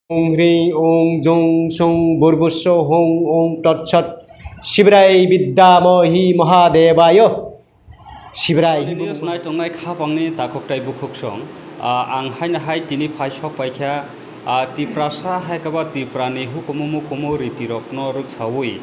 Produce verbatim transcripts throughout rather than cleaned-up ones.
Ong Hri Ong Jong Song Burbusso Hong Ong Tat Sat Sibrai Bidya Mohi Mahadevaya Sibrai. News naitongnai khapangni takhuk tai bukhuk song, ah, ang haino hai tini phai sok paikha, ah, Tiprasa hai khe ba Tripurani hukumu mukumu ritirokno rwksaui.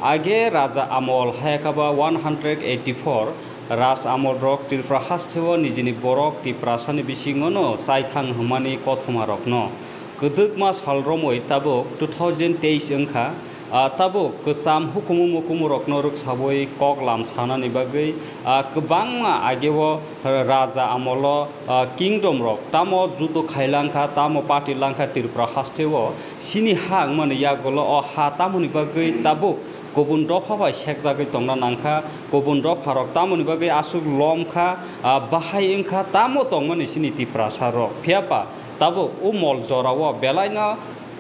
Age Raja Amol hai khe ba one hundred eighty-four Raj Amol rok Tripura hasteo nijini borok Tiprasani bisingono chaithang hwnmani kothomarokno kwdwkma sal romwi tabuk two thousand teis wngkha. Ah, tabuk kwcham hukumu mukumu rokno rwksaui kok lam sanani bagwi, ah, kwbangma ageo Raja Amolo, ah, kingdom rok tamo judo khai langkha, tamo party langkha Tripura hasteo. Chini ha wngmani yagulo o ha tamoni bagwi tabuk kubun dopha bai sekjagwi tongna nangkha, kubun dopha rok tamoni bagwi aswk lom kha, ah, bahai wngkha, tamo tongmani chini Tiprasa rok. Phiya ba tabuk o mol jorao belaino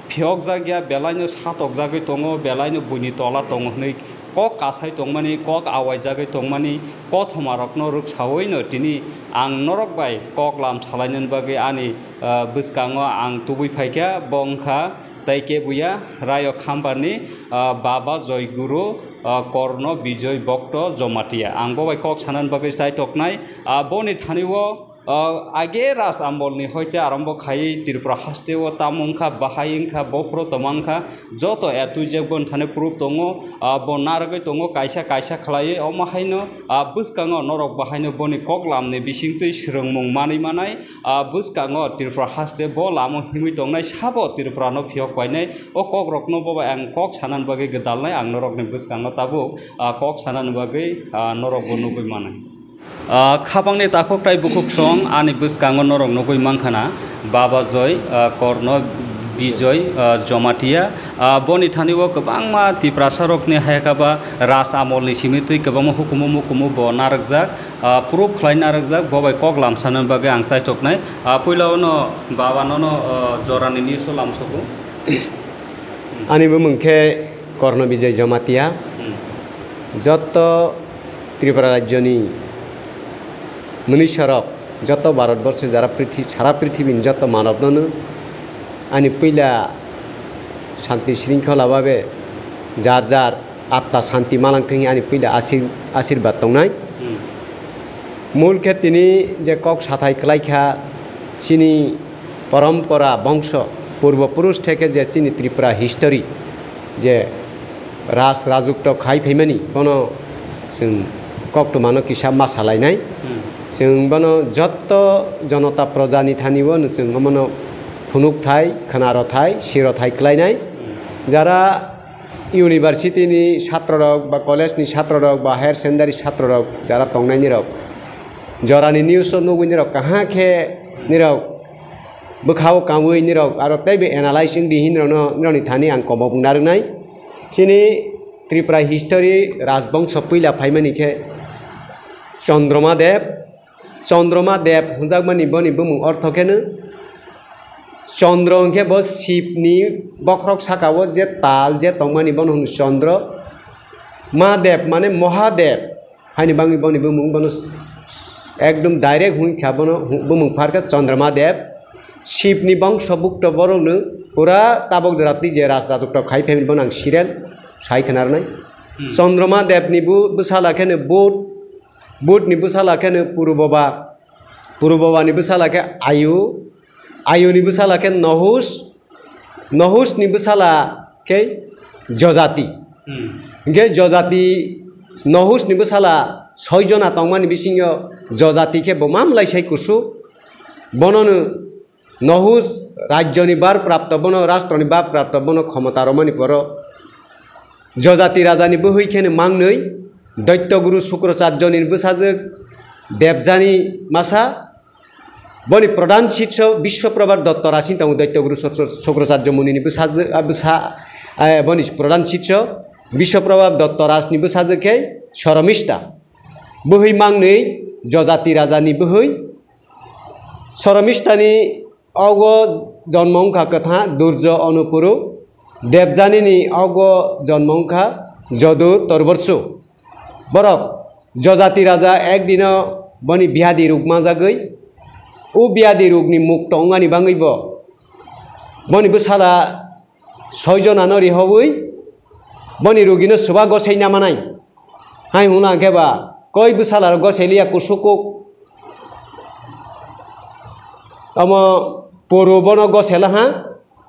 phiyokjakya, belaino satokjagwi tongo, belaino buini tola tongo hwnwi kok kasai tongmani, kok awaijagwi tongmani kothomarokno rwksaui no tini ang norok bai kok lam salainani bagwi ani, ah, bwskango ang tubui phaikha, bo wngkha tai kebo ya Rayok Hambarni, ah, Baba Joy Guru, ah, Korno Bijoy Bhakto Jomatia. Ang bo bai kok sanani bagwi chaitoknai, ah, boni thani o Ah, age Raj Ambolni hoite arombo khaiwi Tripura hasteo tamo wngkha, bahai wngkha, bophro toma wngkha, joto A to Z boni thani proof tongo, ah, bo narwgwi tongo, kaisa kaisa khlaiwi, omo haino, ah, bwskango norok bahaino boni koklamni bisingtwi swrwngmung manwi manai, ah, bwskango Tripura haste bo lama himwi tongnai, sabo Tripurano phiyok painai, o kokrokno bo bai ang kok sanani bagwi gwdalnai ang norokni bwskango tabuk, ah, kok sanani bagwi, ah, norokbo nugwi manai. Ah, khapangni takhuk tai bukhuk song ani bwskango norok nugwi mankha na, Baba Joy, ah, Korno Bijoy, ah, Jomatia, ah, boni thani o kwbangma Tiprasa rokni hai khe ba Raj Amolni simi twi kwbangma hukumu mukumu bo narwkjak, ah, proof khlai narwkjak, bo bai kok lamsana bagwi ang chaitoknai. Ah, puila o no Baba nono, ah, jorani news o lamsogo. Ani bumung khe Korno Bijoy Jomatia. Hmm. Joto Tripura rajyoni mwnwisorok, joto Bharatborsho jara prithi-, sara prithibini joto manobnono ani puila shanti shringkhola babe jar jar atta shanti malang thwngwi ani puila ashir-, ashirbad tongnai. Hmm. Mul khe tini je kok sathai kwlai kha, chini porompora bongso, purbo purush theke je chini Tripura history, je raj rajukto khai phaimani, bono chwng koktwmano kisa ma salainai. Hmm. Chwng bono jotto jonota projani thani-o chwng omono phunukthai, khwnarothai, sirothai kwlainai. Hmm. Jara university ni chatrorok ba college ni chatrorok ba higher secondary chatrorok jara tongnainirok jorani news o nugwi nirok kaham khe nirok bwkhao kamwi nirok aro teibo analyze wngdi hinwi nirokno, nirokni thani ang komo bung narwknai. Chini Tripura history rajbongso puila phaimani khe Chandroma Dev. Chandroma Dev hwnjakmani boni bumung ortho kheno Chandra hwnkhe bo Shivni bokhorok sakao je tal je tongmani bono hwno Chandra. Mahadev mane Mahadev. Haini bagwi boni bumung bono ekdom direct hwn kha bono bumung pharkha Chandrama Dev. Shivni bongso bukto borokno pura tabok jora twi je raj rajukto khai phaimani bono ang serial sai khna rwnai. Hmm. Chandrama Devni bu-, bwsala kheno Budh, Budhni bwsala kheno Puru Baba, Puru Babani bwsala khe Ayu, Ayuni bwsala khe Nohus, Nohusni bwsala khe Jojati. Hmm. Hwnkhe Jojati, Nohusni bwsala soi jona tongmani bisingo Jojati khe bo mamlai sai kusu. Bonono Nohus rajyoni bar prapto, bono rashtroni bar prapto, bono khomota romani poro Jojati rajani bwhwi kheno mangnwi Daitya Guru Sukracharjoni bwsajwk Debjani masa, boni pradhan shishyo Biswaprabha Dotto Raj wng tongo, Daitya Guru Sukra-, Sukracharya Munini bwsajwk, ah, bwsa, eh, boni pradhan shishyo Biswaprabha Dotto Rajni bwsajwk khe Soromista. Bwhwi mangnwi Jojati rajani bwhwi. Soromistani ogo jonmo wngkha kwtha Durjo Onupuru, Debjanini ogo jonmo wngkha Jodu Torborsu. Borok Jojati raja ekdino boni biyadi ruk manjagwi, o biyadi rukni mukto wngmani bagwi bo boni bwsala soi jonano rihowi boni rugino swba gosei namanai. Hai hwnla hwnkhe ba koi bwsala rok gosei liya kusuk kuk. Omo puru bono gosela ha.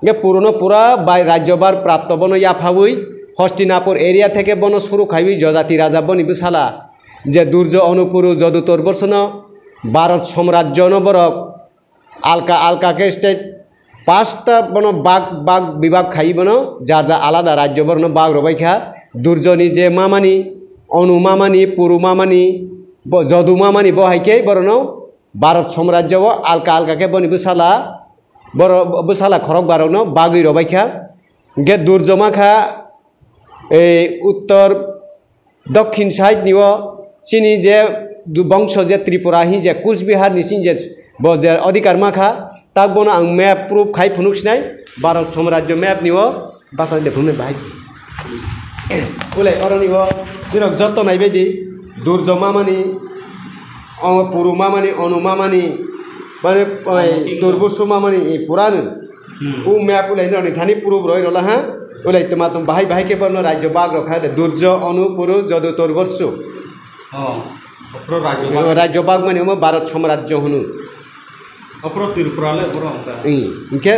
Hwnkhe puruno pura bai rajyo bar prapto bono yaphawi Hostinapur area theke bono suru khaiwi Jojati raja boni bwsala je Durjo Onupuru Jodutor Borsono Bharat Somrajyono borok alka alka khe state pasta bono bak bak bibak khai bono jar jar alada rajyo borokno bak rwbai kha. Durjoni je mamani, Onu mamani, Puru mamani, bo Jodu mamani bo hai khe borokno Bharat Somrajyo o alka alka khe boni bwsala, borok bwsala khorok barokno bagwi rwbai kha. Hwnkhe Durjo ma kha ei uttor Dokhin side ni o chini je du-, bongso je Tripura hi je Kuch Bihar ni chini je bo je adhikar ma kha, tak bono ang map proof khai phunuk sinai, Bharat Somrajyo map ni o bachai le phunuknai bahai. Ulai oro ni o nirok joto nai bai di, Durjo mamani, o Puru mamani, Onu mamani, mane, oi, Durbusu mamani, i pura no. Hmm. O map ulai nirok ni thani proof roi rola ha. Ulai tma tong bahai bahai khe borno rajyo bag rok kha de Durjo, Onu, Puru, Jodu, Torborsu. Oh, opro rajyo bag. Rajyo bag mani omo Bharat Somrajyo hwno. Opro Tripura le borok wngkha. Hmm. Hwnkhe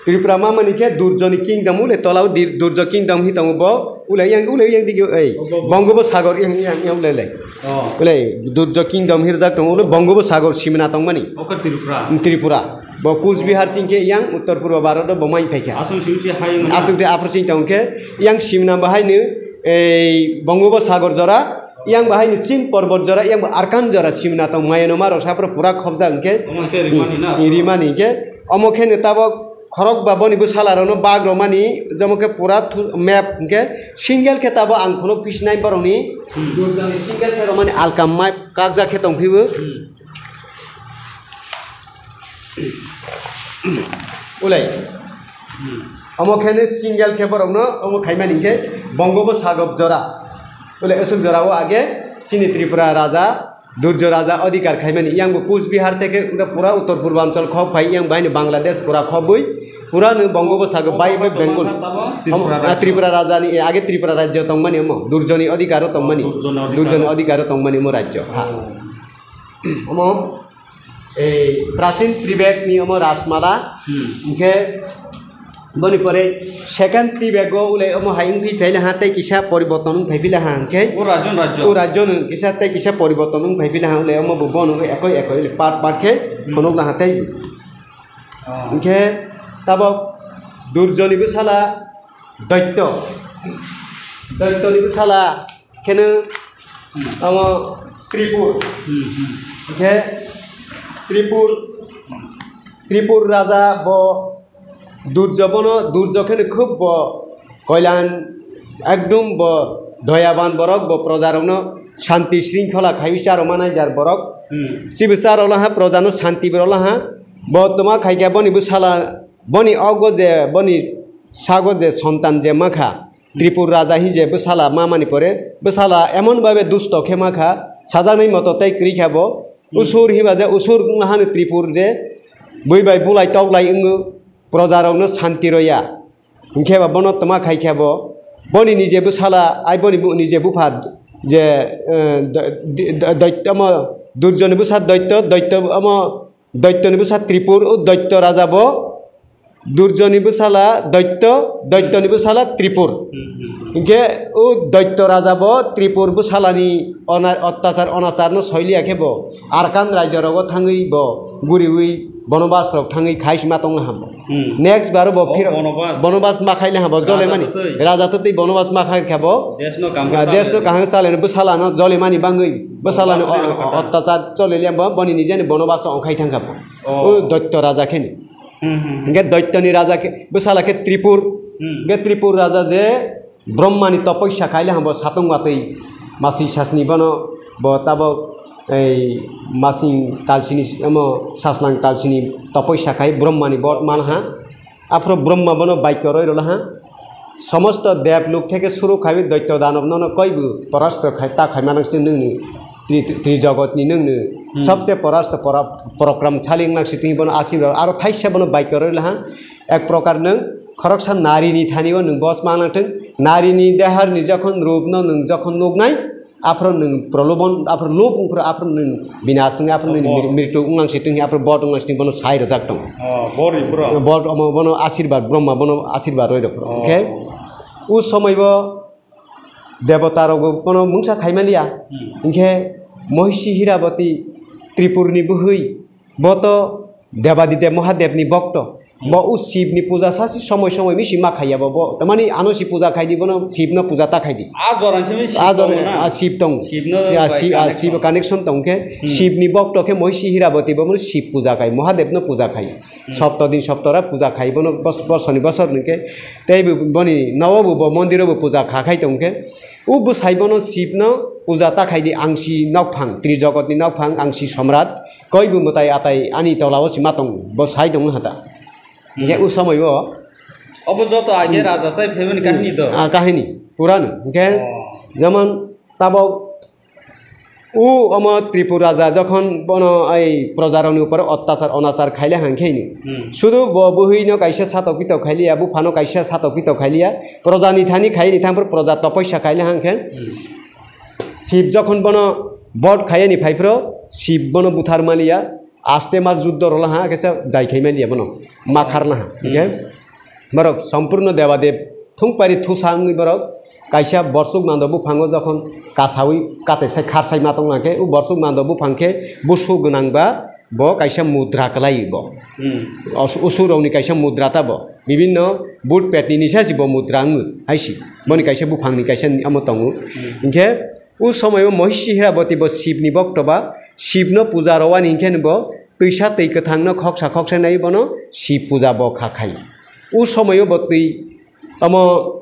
Tripura ma mani khe Durjoni kingdom ulai tola o Dir-, Durjo kingdom hi tongo bo. Ulai yang, ulai yang digi, ei, Obo, obo. Bongobo Sagor yang, yang, yang ulai lai. Oh. Ulai Durjo kingdom hirjak tongo, ulai Bongobo Sagor simna tongmani. Oka Tripura. Tripura. Bo Kuch Bihar sing khe yang Uttor Purba Bharat bo mai phai kha. Aswk sing se hai wngna. Aswk de aphru sing tong khe yang simna bahai no ei Bongobo Sagor jora, yang bahai no Chin Porbot jora, yang bo Arkan jora simna tong maya no ma rok sapro pura khobjak hwnkhe. Omo khe rimani na? Hmm, rimani khe. Omo khe ne tabok khorok ba boni bwsala rokno bag romani, jomo khe pura thu-, map hwnkhe single khe tabo ang phunuk pisinai borokni. Hmm. Durjani single khe romani alka map kakjak khe tongphibo. Hmm. Ulai. Hmm. Omo khe ne single khe borokno omo khaimani hwnkhe Bongobo Sagor jora. Ulai aswk jora o age chini Tripura raja Durjo raja adhikar khaimani, yang bo Kuch Bihar theke wngkha pura Uttor Purbanchal khok phai, yang bahai ni Bangladesh pura khobwi, pura no Bongobo Sagor bai bai Bengal. Tripura Om-, rajyo. Tripura raja ni, age Tripura rajyo tongmani omo, Durjo ni adhikar o tongmani. Durjo ni adhikar. Durjo ni adhikar o tongmani omo rajyo. Ha. Oh. Omo, ei, Prachin Tibet ni omo Rajmala, hmm, hwnkhe Boni pore second Tibet o ulai omo hai wngwi phaila ha tei kisa poriborton wng phai phila ha hwnkhe. O rajon rajyo. O rajon kisa tei kisa poriborton wng phai phila ha ulai omo bo bono ekoi ekoi ulai part part khe, hmm, phunuk la ha tei. Oh. Hwnkhe tabok Durjoni bwsala Daityo. Daityoni bwsala kheno, hmm, omo Tripur. Hmm, hmm. Hwnkhe Tripur, Tripur raja bo Durjo bono, Durjo kheno khub bo koilan ekdum bo doyaban borok, bo projarokno shanti shringkhola khaiwi charwma naijar borok. Hmm. Chibo charwla ha, projano shanti bo rwla ha. Bo tma khaikha boni bwsala, boni ogo je, boni sago je sontan je makha, Tripur raja hi je bwsala mamani pore, bwsala emon babe dusto khe ma kha, sajaknai moto tei kwrwi kha bo. Hmm. Usur hiba je usur wngna hano Tripur je bui bai bulai tok lai wngo, projarokno shanti roya. Hinkhe ba bono tma khai kha bo, boni nije bwsala, ai boni bu-, nije bupha je, eh, d-, d-, d-, Daityo omo Durjoni bwsa Daityo, Daityo omo Daityoni bwsa Tripur, o Daityo raja bo Durjoni bwsala Daityo, Daityoni bwsala Tripur. Hmm, hmm, hmm. Hinkhe o Daityo raja bo Tripur bwsalani ona-, ottachar onacharno soiliya khe bo Arkan rajyo rogo thangwi bo guriwi bonobas rok thangwi khai sima tongna hambo. Hmm. Next baro bo O phir bonobas. Bonobas ma khaile hambo jolemani. Raja twtwi. Raja twtwi bonobas ma khai khe bo. Desh no kaham Ah, desh no chaleni. Kaham chaleni bwsalano jolemani bangwi bwsalani Bonobas o-, rok kha. Ottachar choleliya bo boni nijeni bonobas ongkhai thangkha bo. Oh. O Daityo raja kheni. Hmm, hmm, hmm. Hingke Daityoni raja khe, bwsala khe Tripur. Hmm. Hingke Tripur raja je Brahmani topoisa khaile hambo satung watwi masi sasni bono bo tabok ei masing talsini omo saslang talsini topoisa khai Brahmani bot manha. Aphro Brahma bono baikyo roi rwla ha. Somosto deb luk theke suru khaiwi Daityo danobno no koibu porastro khai ta khai manang sini nungni tri, tri jogotni nungni Hmm. Sobse porastro pora-, porokram sali wngnak sitini bono asibra aro thaisa bono baikyo roi rwla ha. Ek prokar nwng khoroksa nari ni thani o nwng bos ma nang thung. Nari ni dehar ni jokhon rup no nwng jokhon nuk nai, aphro nwng prolobon, aphro lobong phro aphro nwng binas wng, aphro nwng mir-, mirtu wng nang si thung, aphro bot wng nang si thung, bono sai rwjak tong. Oh, bor ni bro. Bot omo bono asirbat, Brahma bono asirbat roi rok. Oh. Hwnkhe u somoi bo debota rok bo bono mungsa khai man liya. Hmm. Hwnkhe Mohisi Hiraboti Tripur ni bwhwi, bo to Debadideb Mahadev ni bokto. Hmm. Bo u Shiv ni puja sa si somoi somoi misi ma khaiya bo. Bo tamani ano si puja khai di, bono Shiv no puja ta khai di. A jora ni simi Shiv A jora, tongo na? A Shiv tong. Shiv no Ya, bai Shiv, a connection. Shiv connection tong khe, Hmm. Shiv ni bokto khe Mohisi Hiraboti bo bono Shiv puja khai, Mahadev no puja khai. Hmm. Sopto din soptora puja khai bono bos-, bosor ni bosor hwnkhe. Tei bo boni nogo bo, bo mondir o bo puja kha khai tong khe. U bwsai bono Shiv no puja ta khai di, ang si nokphang, Trijogot ni nokphang, ang si Somrat, koi bo mwtai atai ani tola o si ma tong, bo sai tong hata. Hwnkhe Hmm. u somoi o Obo joto age Hmm. raja sai phaimani kahini to. Ah, kahini, pura no. Hwnkhe Oh. jemon tabok u omo Tripur raja jokhon bono ei proja rokni upor ottachar onachar khaile hwnkhe ni. Hmm. Sudu bo bwhwi no kaisa satok pitok khailiya, bupha no kaisa satok pitok khailiya, proja ni thani khaini thang phuru proja topoisa khaile hwnkhe. Hmm. Shiv jokhon bono bot khayani phai phuru Shiv bono buthar maliya, aste ma juddo rwla ha, khe se jai khai maliya bono, ma kharna ha. Hmm. Hwnkhe borok sompurno deba deb thung pari thusa wngwi borok kaisa borsuk mando buphango jokhon kasawi kate sai khar sai ma tongna khe, u borsuk mando buphang khe busu gwnang ba bo kaisa mudra kwlai bo. Hmm. Os-, usuk rokni kaisa mudra ta bo. Bibinno but petni nisa si bo mudra wngwi hai si. Boni kaisa buphangni kaisa ni amo tongo. Hmm. Hwnkhe u somoi o Mohisi Hiraboti bo Shiv ni bokto ba, Shiv no puja rowani hwnkhe bo twisa twi kwthang no khoksa khoksa nai bono Shiv puja bo kha khai. U somoi o bo twi Omo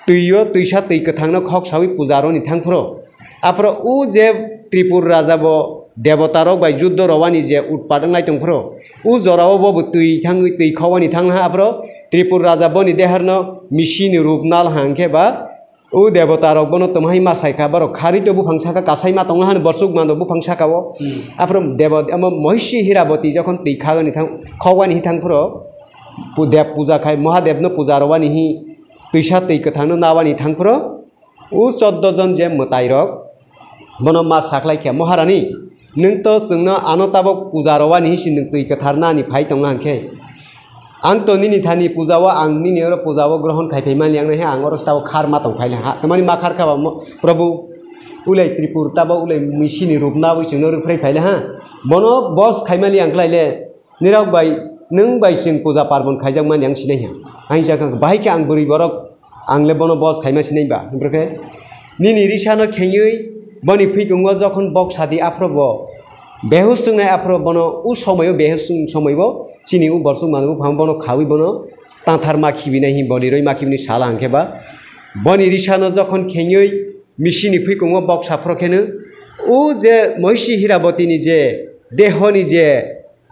twi o twisa twi kwthang no khok sawi puja roni thang phuru. Aphuru u je Tripur raja bo debota rok bai juddo rowani je utpat wnglai tong phuru. U jora o bo bo twi thangwi twi khowani thang ha aphuru Tripur raja boni dehar no misi ni rup nal hang khe ba u debota rok bono tongmani ma sai kha borok kharwi to buphang saka kasai ma tongo hani borsuk mando buphang saka o. Hmm. Aphuru debo-, omo Mohisi Hiraboti jokhon twi khagani thang khowani thang phuru. Pu-, deb puja khai, Mahadev no puja rwani hi twisa twi kwthang no nawani thang phuru, u choddo jon je mwtai rok bono ma sakhlai khe, "Maharani, nwng to chwngno ano tabok puja rwani hi si nwng twi kwthar nani phai tongna hwnkhe, ang to nini thani puja o, ang nini oro puja o grohon khai phai mani ang nai, ang oro tabok khar ma tong phai le ha, tamani ma khar kha ba mo-, Prabhu, ulai Tripur tabok ulai misi ni rup nawi chwngno rwphrai phai le ha, bono bos khai mani ang khlai le." Nirok bai, nwng bai chwng puja parbon khaijak mani ang sinai ha. Ang jak kha, bahai khe ang bwrwi borok, ang le bono bos khaima sinai ba. Hwnkhe nini risa no khengwi boni phikungo jokhon bok sadi aphro bo behus wngnai aphro bono u somoio behus wng somoibo chini u borsuk mano buphang bono khawi bono tanthar ma khibinai hi boni roi ma khibini sala hwnkhe ba boni risa no jokhon khengwi misini phikungo bok saphro kheno u je Mohisi Hiraboti ni je dehoni je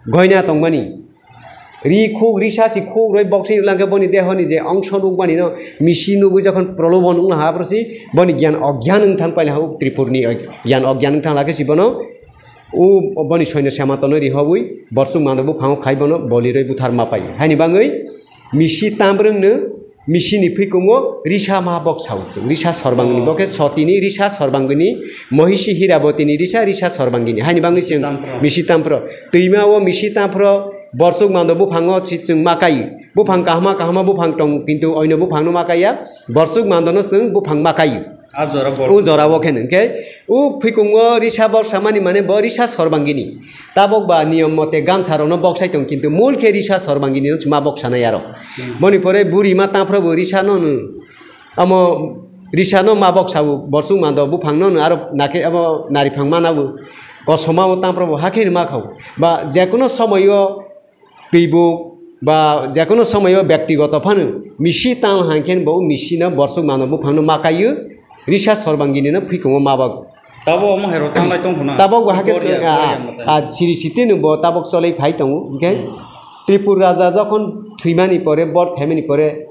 goina tongmani. Ri khuk, risa si khuk roi boksini ulangkhe boni dehoni je ongso nukmani no misi nugui jokhon prolobon wngna ha, aphro si boni gyan ogyan wng thang paila ha, u Tripurni og-, gyan ogyan wng thang lakhe si bono u boni soino sema tonwi rihobwi borsuk mano buphango khai bono boli roi buthar ma pai. Haini bangwi misi tambrwngno Misini phikungo risa ma bok sao chwng, risa sorbangni, Ah. bo khe sotini risa sorbangni, mohisi hirabotini risa, risa sorbangini. Haini bangwi chwng Tampro. Misi tampro. Twima o misi tampro, borsuk mando buphango si chwng ma kai. Buphang kahama kahama buphang tong, kintu oino buphangno ma kaiya, borsuk mandono chwng buphang ma kai. A jora bor. O jora o khe nang khe, o phikungo risa bok samani mane bo risa sorbangini. Tabok ba niyom mote gamsa rokno bok sai tong, kintu mul khe risa sorbangini no ma bok sanai aro. Hmm. Boni pore buri ma taphro bo risa no no. Amo risa no ma bok sabu, borsuk mando buphang no no aro nake amo nari phang mana bu. Kosoma o taphro bo hakhe ma khau. Ba jekono somoyo twi buk ba jekono somoyo bektigoto phano misi tang hai khe bo misi no borsuk mano buphang no ma kaiyo, risa sorbangini no phikungo ma bago. Tabo omo hai rok tanglai tong khna. Tabo bo hakhe Boria, so-, a, boria a, mwtai. A, siri siti no bo tabok cholai phai tongo, hwnkhe Hmm. Tripur raja jokhon thwimani pore, bot khaimani pore,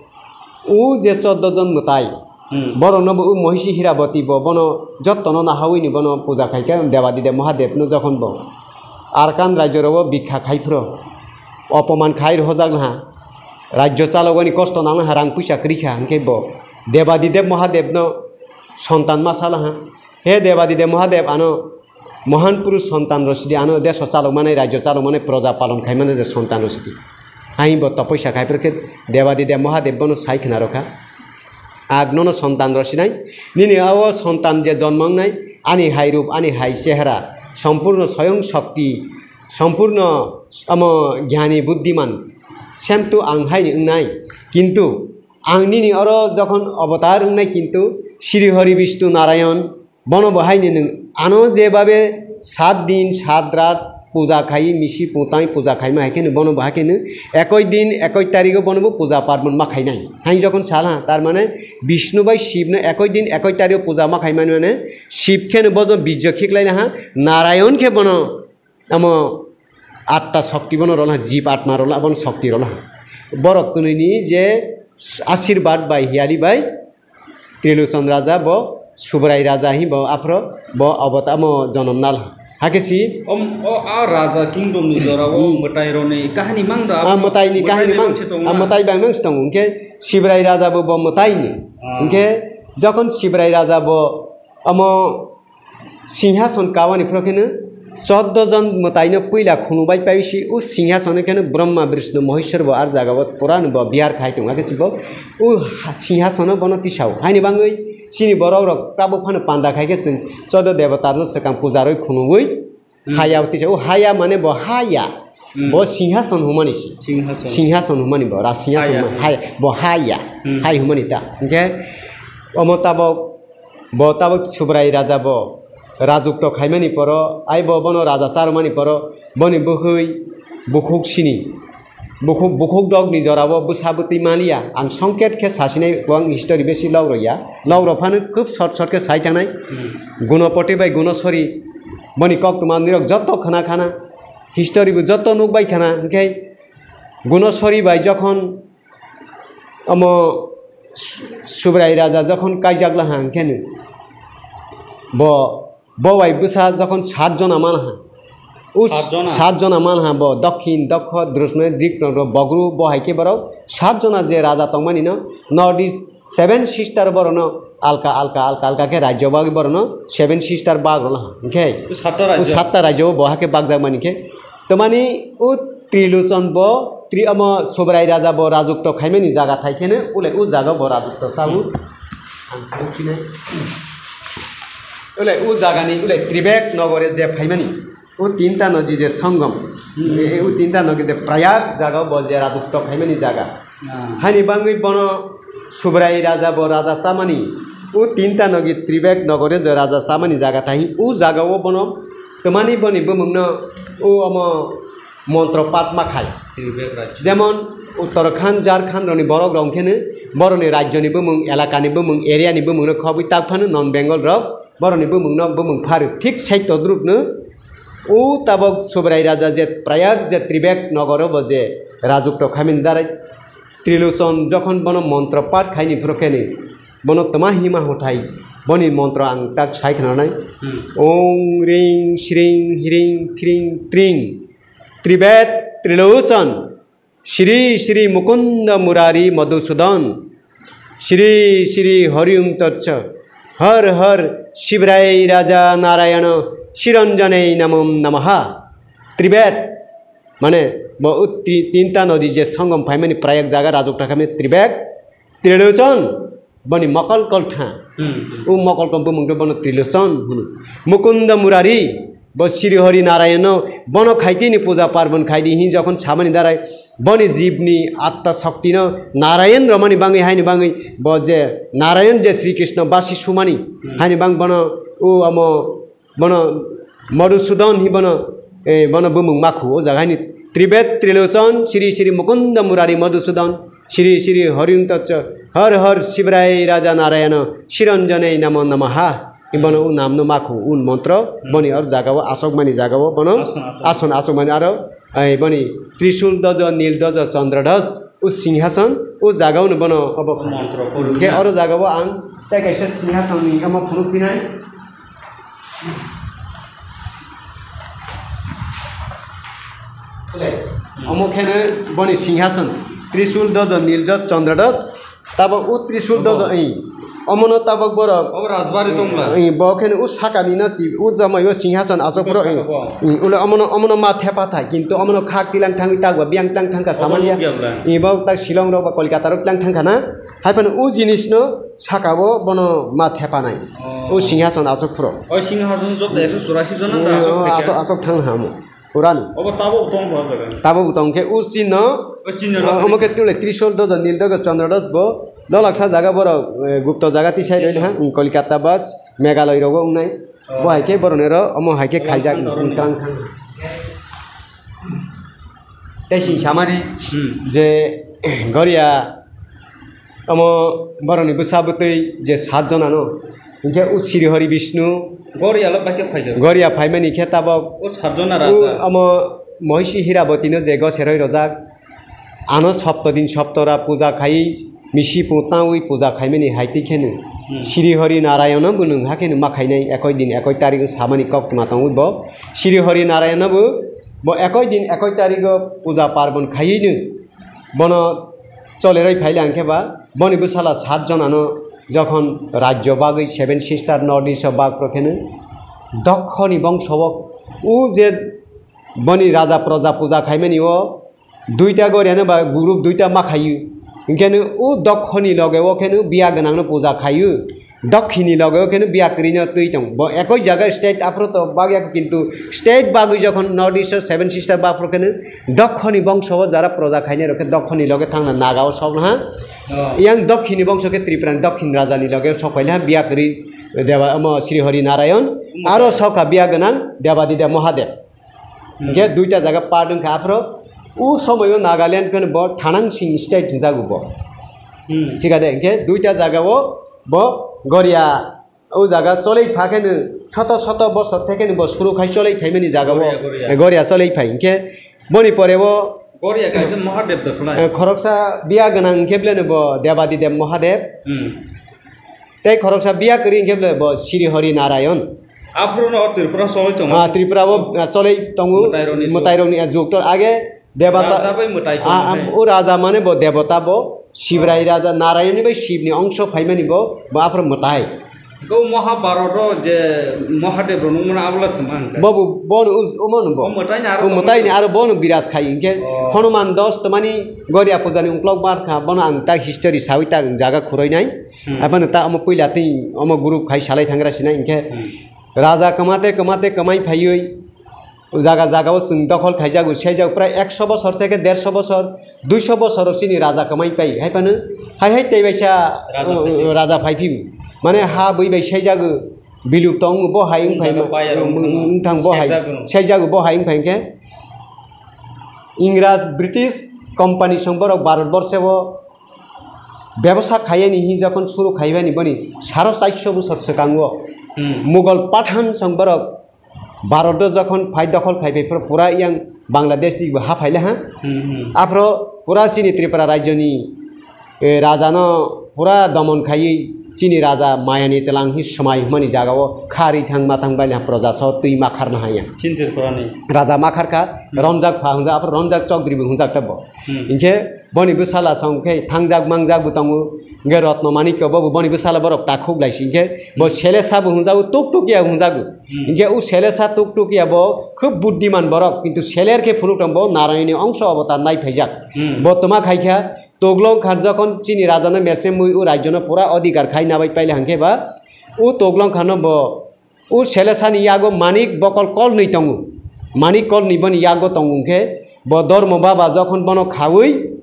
o je choddo jon mwtai, Hmm. Borokno bo o Mohisi Hiraboti bo bono jottono nahawi ni bono puja khai khe Debadideb Mahadev no jokhon bo Arkan rajyo rogo bikha khai phro opoman khai rohojak naha. rajyo chalogani kosto nangna ha, rang puisa kwrwi kha, hwnkhe bo Debadideb Mahadebno sontan ma sala ha. He Debadideb Mahadeb, ano Mohan Purush sontan rosidi, ano deso chalokmani, rajyo chalokmani, proja palon khaimani je sontan rosidi. Hain bo topoisa khai phuru khe Debadideb Mahadeb bono sai khna rokha. Ag nono sontan rosinai, nini o sontan je jonmo wngnai, ani hai rup, ani hai chehra, sompurno soyong shokti, sompurno omo gyani buddhiman, sem tu ang haini wngnai. Kintu ang nini oro jokhon avatar wngnai, kintu Sri Hari Vishnu Narayan, bono bo haini nwng ano jebabe sat din, sat rat puja khai, misi putai puja khaima hai kheno bono bo hai kheno ekoi din, ekoi tarigo bono bo puja parbon ma khainai. Hain jokhon sal ha, tar mane Bishnu bai Shivno ekoi din, ekoi tarigo puja ma khaimani mane Shiv kheno bojo bijjo khiklai ha, Narayan khe bono Amo atta shokti bono rwla, jib atma rwla, abono shokti rwla. Borok kwnwini je ashirbad bai hiyari bai Trilochon raja bo Subrai raja hi bo aphro bo obotamo jonom nal. Hakhe si Om, o, a raja kingdom ni jora o Hmm. mwtai roni kahani mang da, Ah, mwtai ni kahani mang, se tongo ah, na? Mwtai bang mang se tongo. Hwnkhe Sibrai raja bo, bo mwtai ni. Ah. Hwnkhe jokhon Sibrai raja bo amo Singhason kawani phoro kheno choddo jon mwtaino puila khunu bai pai si, o singhason kheno Brahma, Vishnu, Maheshwar bo ar jaga o pura no bo bihar khai tongo, hakhe si bo o ha-, singhasono bono tisao. Haini bangwi chini borok rok tabuk phano panda khai khe chwng choddo debatarno swkang puja rwi khunugwi Hmm. haya o tisao. O haya mane bo haya. Hmm. Bo singhason humani si. Singhason. Singhason humani bo, ra singhason Haya. ma-, haya, bo haya. Hmm. Hai humani ta. Hwnkhe omo tabok Bo tabuk Subrai raja bo rajukto khaimani poro, ai bo bono raja charwmani poro, boni bwkhwi bukhuk sini, bukhuk, bukhuk dokni jorao bwsa bwtwi maliya. Ang songket khe sasinai, bo ang history besi log rwya, log rw phano khub short short khe sai thangnai. Hmm. Gunopoti bai Gunosori boni koktwma nirok joto khna khana, history bo joto nuk bai khana, hwnkhe Gunosori bai jokhon Omo Su-, Subrai raja jokhon kaijak laha hwnkhe no, bo, bo bai bwsa jokhon sat jona manha. O Sat jona? Sat jona manha bo, dokhin, dokho, drusme, dik, nokro, bogru, bo hai khe borok sat jona je raja tongmani no, North East seven sister borok no alka, alka, alka, alka khe rajyo bagwi borok no seven sister bag rw laha. Hwnkhe O satta o rajyo? Satta rajyo bo hai khe bagjak mani khe, Tamani o Trilochon bo, tri-, omo Subrai raja bo rajukto khaimani jaga thai kheno, ulai o jaga bo rajukto sao. Ang phano khinai. Ulai o jagani, ulai Tribek nogore je phaimani, o tinta noji je songom, Hmm. e, o tinta nogi de Prayag jaga bo je rajukto khaimani jaga. Ah. Hani bangwi bono Subrai raja bo raja chamani, o tinta nogi Tribek nogore je raja chamani jaga thai, o jaga o bono tamani boni bumung no o omo montro pat ma khai. Tribek rajyo. Jemon Uttarakhand, Jharkhand roni borok rok hwnkhe no boroni rajyo ni bumung, elaka ni bumung, area ni bumung no khobwi tak phano non Bengal rok boroni bumung no bumung pharu. Thik sai todrup no o tabok Subrai raja je Prayag je Tribek nogoro bo je rajukto khaimani darai Trilochon jokhon bono montro pat khaini phuru khe ni, bono tma hima hothai, boni montro ang tak sai khnanai. Hmm. Ong ring shring hring tring tring. Tribet Trilochon. Shri Shri Mukunda Murari Madhusudan. Shri Shri Harium Tatsya. Har Har Shivrai Raja Narayana Shiranjanai Namam Namaha. Tribet. Mane, bo o ti-, tinta nodi je songom phaimani prayag jaga rajukta khaimani Tribek, Trilochon, boni mokol koltha. Hmm, hmm. O mokol koltha bumung khe bono Trilochon hwno. Mukunda Murari, bo Sri Hari Narayan no, bono khaitini puja parbon khaidi hin jokhon samani darai, boni jibni atta shokti no Narayan romani bangwi haini bangwi, bo je Narayan je Sri Krishna basi sumani, Hmm. haini bang bono o amo Bono Madhusudan hi bono, eh, bono bumung makhu o jaga ni Tribet Trilochon Shri Shri Mukunda Murari Madhusudan Shri Shri Harium Tatsya Har Har Shivrai Raja Narayana Shiranjanai Namo Namaha. Hi bono u nam no makhu un montro boni or jaga o asok mani jaga o bono Ason, ason. ason asok mani aro, eh, boni Trishul dojo, Nil dojo, Chandra doj, u singhason u jaga o no bono obo. Montro kuru Ke na. Oro jaga o ang tei kaisa singhason ni omo phunuk pinai. Omo kheno boni singhason. Trishul dojo, Niljoto, Chandradoj, tabok o Trishul dojo, i, omono tabok borok, obo Rajbari tongla. I, bo kheno o sakani no si, o jamai o singhason asok phuro, i, saka bo. I, ulo omono, omono ma thepa thai, kintu omono khak tilang thangwi takba biyang tlang thangkha. Obo samania. Nukya bla. I, bo tak Shillong rok ba Kolkata rok tlang thangkha na, hai phano o jinis no saka o bono ma thepa nai. Oh. O singhason asok phuro. O singhason jok da ekso churasi jona da. Mm, asok o theke. Asok, asok thang hamo. Purani. Obo tabok tong bo jaga. Tabok tong khe o chinno, o chinno, o, omo khe tule Trishul dojo, Niljoto, Chandradoj bo, dolaksa jaga borok, eh, gupto jaga tisai roi ha, Kolkata bas, Meghalaya rogo wngnai. Oh. Bo hai khe borok nero, omo hai khe khaijak, tang thang. Tei sing samani, hmm, je, Goria, omo borokni bwsa bwtwi je sat jonano, hinkhe o Srihari Bishnu Goria lo bai khe phaikha. Goria phaimani khe tabok o sat jona o raja. Omo Mohisi Hirabotino je goseroi rojak, ano sopto din soptora puja khaiwi misi pung tangwi puja khaimani hai twi kheno, hmm, Srihari Narayano bo nwng ha kheno ma khainai ekoi din ekoi tarik samani koktwma tongwi bo Srihari Narayano bo, bo ekoi din ekoi tarigo puja parbon khaiwi nwng bono choleroi phaile hwnkhe ba, boni bwsala sat jonano jokhon rajyo bagwi Seven Sister North East o bak phro kheno dokhoni bongso o, o je boni raja proja puja khaimani o duita goriano ba group duita ma khaio, hinkhe no o dokhoni loge o kheno biya gwnangno puja khaio. Dokhini loge o kheno biya kwrwino twi tong. Bo ekoi jaga state aphuru to bagya, kintu state bagwi jokhon North East o Seven Sister baphuru kheno dokhoni bongso o jara proja khainai rok khe dokhoni loge thangna Naga o sokna ha. Oh. Yang dokhini bongso khe Tripura ni dokhin raja ni loge sok paile ha biya kwrwi deba omo Sri Hari Narayan. Hmm. Aro sokha biya gwnang Debadideb Mahadev. Hmm. Hinkhe duita jaga part wngkha aphuru. O somoio Nagaland kheno bo Thanang Sing state hwnjago bo. Hmm. Thik ade, hinkhe duita jaga o bo Goria o jaga cholei pha kheno soto soto bosor thekeno bo suru khai cholei phaimani jaga o. Goria, Goria. Goria cholei phai hinkhe boni pore o Goria kaisa Mahadev da khlai. Eh, khoroksa biya gwnang hinkhe beleno bo Debadideb Mahadev. Hmm. Tei khoroksa biya kwrwi hinkhe bole bo Sri Hari Narayan. Aphuru no Tripura choloi tongo. Ah, Tripura o, ah, choloi tongo. Mwtairokni jug. Mwtairokni, ah, jug to age debata. Raja bai mwtai tongo. Ah, ah, hai. O raja mane bo debata bo Sibrai raja Narayan ni bai Shiv ni ongso phaimani bo, bo aphuru mwtai. Kau Mahabharat o je Mahadev rok nungmano abola tongma hwnka. Bo bo, bo no, o, omo no bo. O mwtai ni aro. O mwtai ni aro bo no biraj khai hinkhe. Oh. Hanuman dos tongmani Goria puja ni ungklok bar kha, bono ang ta history sawi ta jaga khuroi nai. Hmm. Aphano ta omo puila tei omo group khai salai thangra sina hinkhe. Hmm. Raja kwmate kwmate kwmai phaiwi jaga jaga o chwng dokhol khaijago, saijago prai ekso bosor theke derso bosor, duiso bosor rok chini raja kwmai pai. Hai phano hai hai tei baisa raja o, phai o, raja phai phibo. Mane ha bui bai saijago, biluk tong bo hai wng phai jaga ma, pai aro wng, wng, wng thang bo hai. Saijago. Saijago bo hai wng phai hinkhe. Ingras British company song borok Bharat borse o bebosa khaiyani hi jokhon suru khaibani boni saro chairso bosor swkango. Hmm. Mughal Pathan song borok Bharat o jokhon phai dokhol khai phai phuru pura yang Bangladesh ni bo ha phaile ha. Hmm, hmm. Aphuru pura chini Tripura rajyo ni, eh, raja no pura domon khaiwi chini raja maya ni tlang hi swmai hwnmani jaga o kharwi thang ma thang baile ha proja so twi ma kharna haya. Chini Tripura ni. Raja ma kharkha, hmm, Ronjak pha hwnjak, aphuru Ronjak Chowdhury bo hwnjak ta bo. Hmm. Hinkhe boni bwsala song khe thangjak mangjak bo tongo. Hinkhe Rotno Manikya bo boni bwsala borok takhuk lai si. Hinkhe bo, hmm, Selesa bo hwnjago, Tuktukiya hwnjago. Hmm. Hinkhe o Selesa Tuktukiya bo khub buddiman borok, kintu seler khe phunuk tong bo Narayani ongso avatar nai phaijak. Hmm. Bo toma khaikha Tuglong Khan jokhon chini raja no mesemwi o rajyo no pura adhikar khai nabai paile hinkhe ba o Tuglong Khan no bo O Selesani yago manik bokol kolnwi tongo. Manik kolnwi boni yago tongo hwnkhe, bo Dormo Baba jokhon bono khaui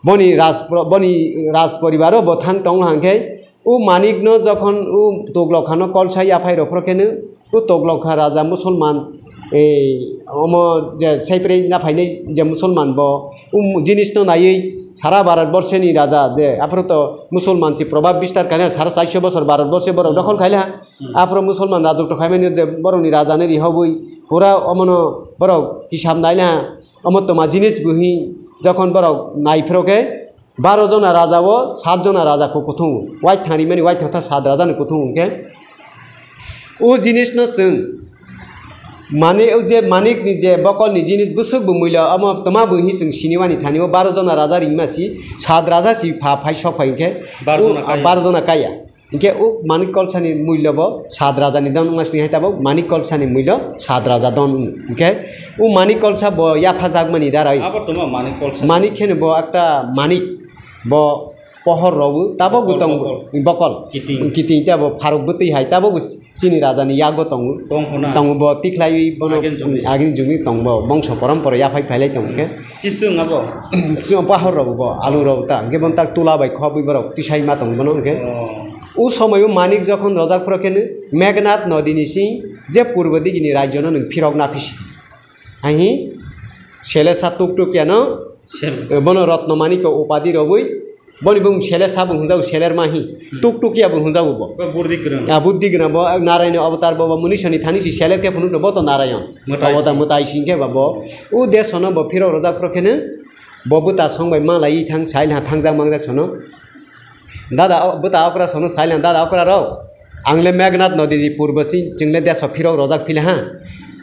boni rajpro-, boni rajporibaro bo thang tongo hwnkhe, o manikno jokhon o Tuglokhano kolsa yaphai rw phro kheno, o Tuglokha raja Musulman, ei, omo je saiprei naphainai je Musulman bo, o jinisno naiwi sara Bharat borsoni raja je, aphuru to Musulman si probab bistar khaina sara chairso bosor Bharat borse borok dokhol khaila. Hmm. Aphuru Musulman rajotro khaimani je borokni rajani rihogwi pura omono borok hisab naila, omo toma jinis bo hi jokhon borok naiphro khe baro jona raja o sat jona raja kho kuthung waithang rimani waithang tha sat rajani kuthung hwnkhe o jinisno chwng Mani, o je manik ni je bokol ni jinis bwswk bo muilo, omo twma bo hi chwng sini mani thani o baro jona raja ringma si, sat raja si pha phai sok phai hinkhe, Baro jona o, kaya. Baro jona kaya. Hinkhe o manik kolsa ni muilo bo sat raja ni don wngma sini hai tabok manik kolsa ni muilo sat raja don wng. Hinkhe o manik kolsa bo yapha jak mani darai. Abo twma manik kolsa. Manik kheno bo ekta manik bo pohor rogo tabok bo Bokol, tong bokol. Bokol. Kiting. Kiting tabok pharuk bwtwi hai tabok bo chini raja ni yago tongo. Tong hona. Tongo bo tikhlai bono Agin jugni. Agin jugni tong bo bongso porompora yaphai phailai tong khe. Kisung abo? Kisung pahor rogo bo, alu rogo ta. Hinkhe bono tak tula bai khobwi borok tisai ma tong bono hinkhe. Oh. O somoio manik jokhon rojak phro kheno Meghnad nodi ni sing je purbo digini rajyo no nwng phirok na phisi. Ahi sele sa tuk tuk yano Sel. Bono Ratna Manikya upadi rogwi, boni bung seler sabo hwnjago, seler mahi. Hmm. Tuktukiya bo hwnjago bo. Bo buddhi gwnang. Ah, buddhi gwnang bo, Narayan avatar bo, bo Muniswrani thani si seler khe phunuk bo to Narayan. Mwtai avatar si. Mwtai sing khe ba bo. U de sono bo phirok rojak phro kheno, bo bwta song bai malai thang, sai ha thangjak mangjak sono. Dada, o, bwta okra sono sai lang, dada okra rok. Ang le Meghnad nodi ni purbo si, chwng le deso phirok rojak phila ha.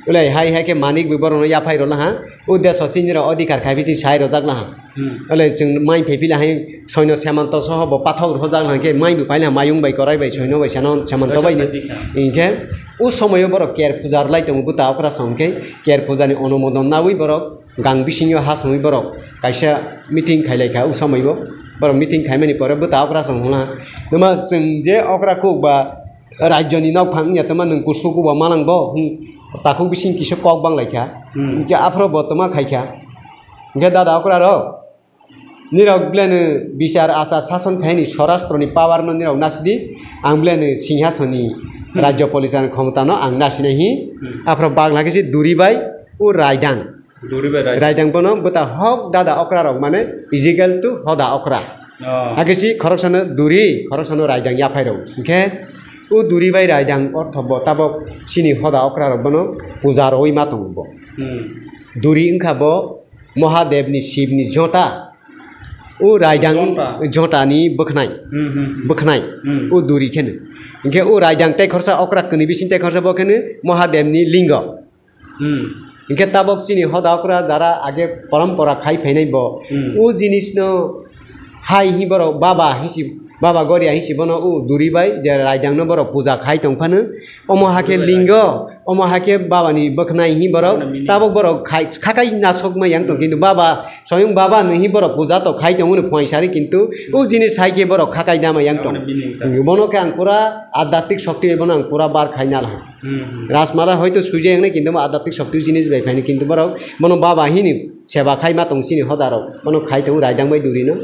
Ulai hai hai khe manik bo borok no yaphai rwla ha. U deso sini rok odhikar khai bisi sai rojak la ha. Hmm. Ulai chwng mai phai phila hai soino semanto soho bo pathok rojak la ha khe mai bo paila ha mayung bai korai bai soino bai sano semanto bai ni. Rojak bai bikha. Hinkhe u somoyo borok ker puja rwlai tongo bwta okra song khe ker puja ni onumodon nawi borok gang bisingo ha songwi borok kaisa meeting khailai kha u somoibo. Borok meeting khaimani pore bwta okra song hwnla. Nwma chwng je okra kuk ba rajyoni nokphang wngya twma nwng kusugo ba manang bo, hmm, takhuk bising kisa kok bang lai kha. Hmm. Hinkhe aphuru bo twma khai kha. Hinkhe dada okra rok, nirok beleno bichar achar sason khaini swrashtroni power no nirok nasidi, ang beleno singhasoni Hmm. rajyo polichana khomota no ang nasinai hi. Hmm. Aphuru bagla khe se duri bai o raidang. Duri bai raidang. Raidang bono bwta hok dada okra rok mane physical to hoda okra. Oh. Hakhe si khoroksano duri, khoroksano raidang yaphai rok. Hinkhe o duri bai raidang ortho bo tabok chini hoda okra rok bono puja rogwi ma tongo bo. Hmm. Duri wngkha bo Mahadev ni Shiv ni jota. O raidang Jota. Jota ni bwkhnai. Hmm, hmm, hmm. Bwkhnai. Hmm. O duri kheno. Hinkhe o raidang tei khorsa okra kwnwi bising tei khorsa bo kheno Mahadev ni lingo. Hmm. Hinkhe tabok chini hoda okra jara age parampara khai phainai bo. Hmm. O jinis no hai hi borok baba hi si, baba goria hi si bono o duri bai je raidang no borok puja khai tong phano. Omo hakhe Duri bai lingo, omo hakhe baba ni bwkhnai hi borok. Baba ni meaning. Tabok borok khai, khakai nasok ma yang tong, kintu baba, soyong baba no hi borok puja to khai tong phano phuaisari, kintu o jinis hai khe borok khakai nama yang tong. Baba ni meaning ta. Bono khe ang pura adhyatmik shokti bono ang pura bar khai nala. Hmm, hmm. Rajmala hoito sujai wngnai, kintu bo adhyatmik shokti jinis bai phaini, kintu borok bono baba hini seba khai ma tong chini hoda rok, bono khai tongo raidang bai duri no.